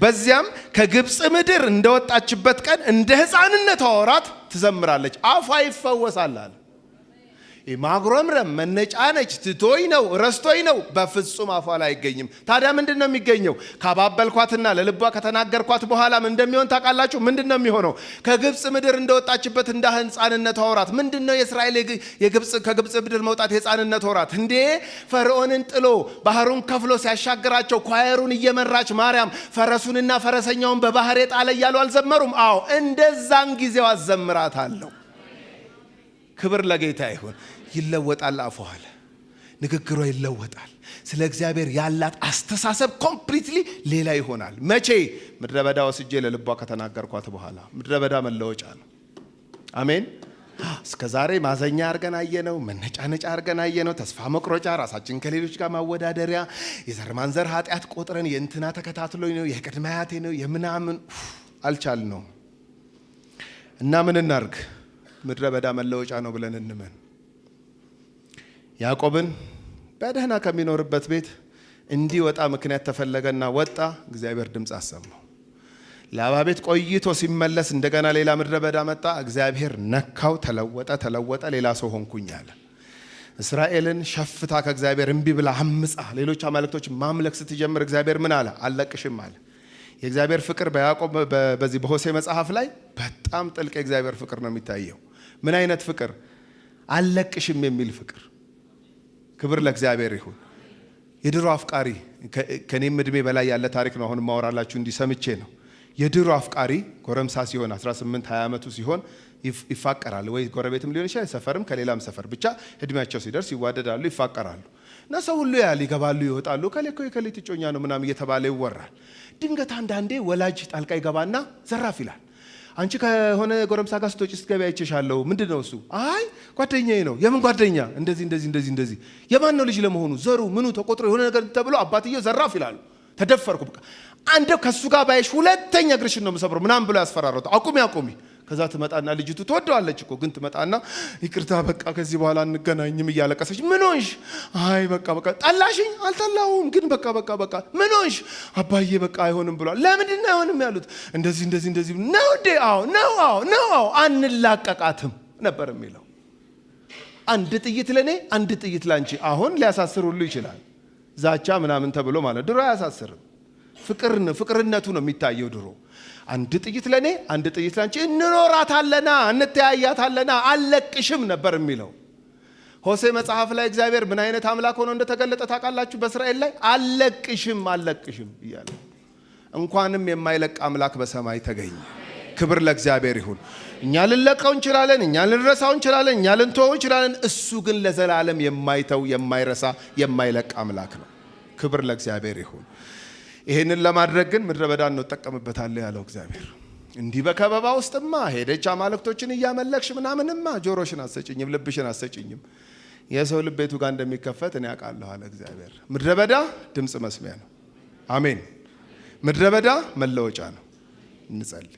በዚያም ከግብፅ ምድር እንደወጣችበት ቀን እንደ ሕፃንነቷ ወራት ትዘምራለች፣ አፏ ይፈወሳል አለ። ማጉረምረም፣ መነጫነች፣ ትቶኝ ነው ረስቶኝ ነው በፍጹም አፏ ላይ አይገኝም። ታዲያ ምንድን ነው የሚገኘው? ካባበልኳትና ለልቧ ከተናገርኳት በኋላ ምን እንደሚሆን ታውቃላችሁ? ምንድን ነው የሚሆነው? ከግብፅ ምድር እንደወጣችበት እንደ ሕፃንነቷ ወራት። ምንድን ነው የእስራኤል ከግብፅ ምድር መውጣት የሕፃንነት ወራት? እንዴ ፈርዖንን ጥሎ ባህሩን ከፍሎ ሲያሻግራቸው choir ኡን እየመራች ማርያም ፈረሱንና ፈረሰኛውን በባህር የጣለ እያሉ አልዘመሩም? አዎ እንደዛን ጊዜው አዘምራታለሁ። ክብር ለጌታ ይሁን። ይለወጣል አፏ አለ። ንግግሯ ይለወጣል። ስለ እግዚአብሔር ያላት አስተሳሰብ completely ሌላ ይሆናል። መቼ? ምድረ በዳ ወስጄ ለልቧ ከተናገርኳት በኋላ። ምድረ በዳ መለወጫ ነው። አሜን። እስከ ዛሬ ማዘኛ አድርገን አየነው፣ መነጫነጫ አድርገን አየነው፣ ተስፋ መቁረጫ፣ ራሳችን ከሌሎች ጋር ማወዳደሪያ፣ የዘር ማንዘር ኃጢአት ቆጥረን የእንትና ተከታትሎኝ ነው የቅድመ አያቴ ነው የምናምን አልቻልነው። እና ምን እናርግ? ምድረ በዳ መለወጫ ነው ብለን እንመን። ያዕቆብን በደህና ከሚኖርበት ቤት እንዲወጣ ምክንያት ተፈለገና ወጣ። እግዚአብሔር ድምፅ አሰማው። ላባ ቤት ቆይቶ ሲመለስ እንደገና ሌላ ምድረ በዳ መጣ። እግዚአብሔር ነካው፣ ተለወጠ፣ ተለወጠ፣ ሌላ ሰው ሆንኩኝ አለ። እስራኤልን ሸፍታ ከእግዚአብሔር እምቢ ብላ አምጻ ሌሎች አማልክቶች ማምለክ ስትጀምር እግዚአብሔር ምን አለ? አልለቅሽም አለ። የእግዚአብሔር ፍቅር በያዕቆብ በዚህ በሆሴ መጽሐፍ ላይ በጣም ጥልቅ የእግዚአብሔር ፍቅር ነው የሚታየው። ምን አይነት ፍቅር? አልለቅሽም የሚል ፍቅር። ክብር ለእግዚአብሔር ይሁን። የድሮ አፍቃሪ፣ ከኔም እድሜ በላይ ያለ ታሪክ ነው አሁን ማወራላችሁ እንዲሰምቼ ነው። የድሮ አፍቃሪ ጎረምሳ ሲሆን 18 20 ዓመቱ ሲሆን ይፋቀራል። ወይ ጎረቤትም ሊሆን ይችላል፣ ሰፈርም ከሌላም ሰፈር ብቻ እድሜያቸው ሲደርስ ይዋደዳሉ፣ ይፋቀራሉ። እና ሰው ሁሉ ያህል ይገባሉ፣ ይወጣሉ። ከሌ እኮ የከሌ እጮኛ ነው ምናምን እየተባለ ይወራል። ድንገት አንዳንዴ ወላጅ ጣልቃ ይገባና ዘራፍ ይላል። አንቺ ከሆነ ጎረምሳ ጋር ስትወጪ ስትገቢ አይቼሻለሁ። ምንድን ነው እሱ? አይ ጓደኛዬ ነው። የምን ጓደኛ? እንደዚህ እንደዚህ እንደዚህ እንደዚህ። የማን ነው ልጅ ለመሆኑ? ዘሩ ምኑ ተቆጥሮ የሆነ ነገር ተብሎ አባትየው ዘራፍ ይላሉ። ተደፈርኩ በቃ። አንደው ከሱ ጋር ባይሽ ሁለተኛ እግርሽን ነው የምሰብረው ምናምን ብሎ ያስፈራራታል። አቁሚ አቁሚ። ከዛ ትመጣና ልጅቱ ትወደዋለች እኮ፣ ግን ትመጣና ይቅርታ በቃ ከዚህ በኋላ አንገናኝም እያለቀሰች፣ ምን ሆንሽ? አይ በቃ በቃ። ጠላሽኝ? አልጠላሁም፣ ግን በቃ በቃ በቃ። ምን ሆንሽ? አባዬ በቃ አይሆንም ብሏል። ለምንድን ነው አይሆንም ያሉት? እንደዚህ እንደዚህ እንደዚህ ነው እንዴ? አዎ ነው፣ አዎ ነው፣ አዎ። አንላቀቃትም ነበር የሚለው። አንድ ጥይት ለእኔ፣ አንድ ጥይት ላንቺ። አሁን ሊያሳስር ሁሉ ይችላል፣ ዛቻ ምናምን ተብሎ ማለት። ድሮ አያሳስርም። ፍቅር ፍቅርነቱ ነው የሚታየው። ድሮ አንድ ጥይት ለእኔ፣ አንድ ጥይት ላንቺ፣ እንኖራታለና፣ እንተያያታለና፣ አልለቅሽም ነበር የሚለው። ሆሴ መጽሐፍ ላይ እግዚአብሔር ምን አይነት አምላክ ሆኖ እንደተገለጠ ታውቃላችሁ? በእስራኤል ላይ አልለቅሽም አልለቅሽም እያለ። እንኳንም የማይለቅ አምላክ በሰማይ ተገኘ። ክብር ለእግዚአብሔር ይሁን። እኛ ልንለቀው እንችላለን፣ እኛ ልንረሳው እንችላለን፣ እኛ ልንተወው እንችላለን። እሱ ግን ለዘላለም የማይተው፣ የማይረሳ፣ የማይለቅ አምላክ ነው። ክብር ለእግዚአብሔር ይሁን። ይሄንን ለማድረግ ግን ምድረ በዳን ነው እጠቀምበታለሁ ያለው እግዚአብሔር። እንዲህ በከበባ ውስጥማ ሄደች አማልክቶችን እያመለክሽ ምናምንማ ጆሮሽን አትሰጭኝም፣ ልብሽን አትሰጭኝም። የሰው ልብ ቤቱ ጋር እንደሚከፈት እኔ አውቃለሁ አለ እግዚአብሔር። ምድረ በዳ ድምፅ መስሚያ ነው። አሜን። ምድረ በዳ መለወጫ ነው። እንጸልይ።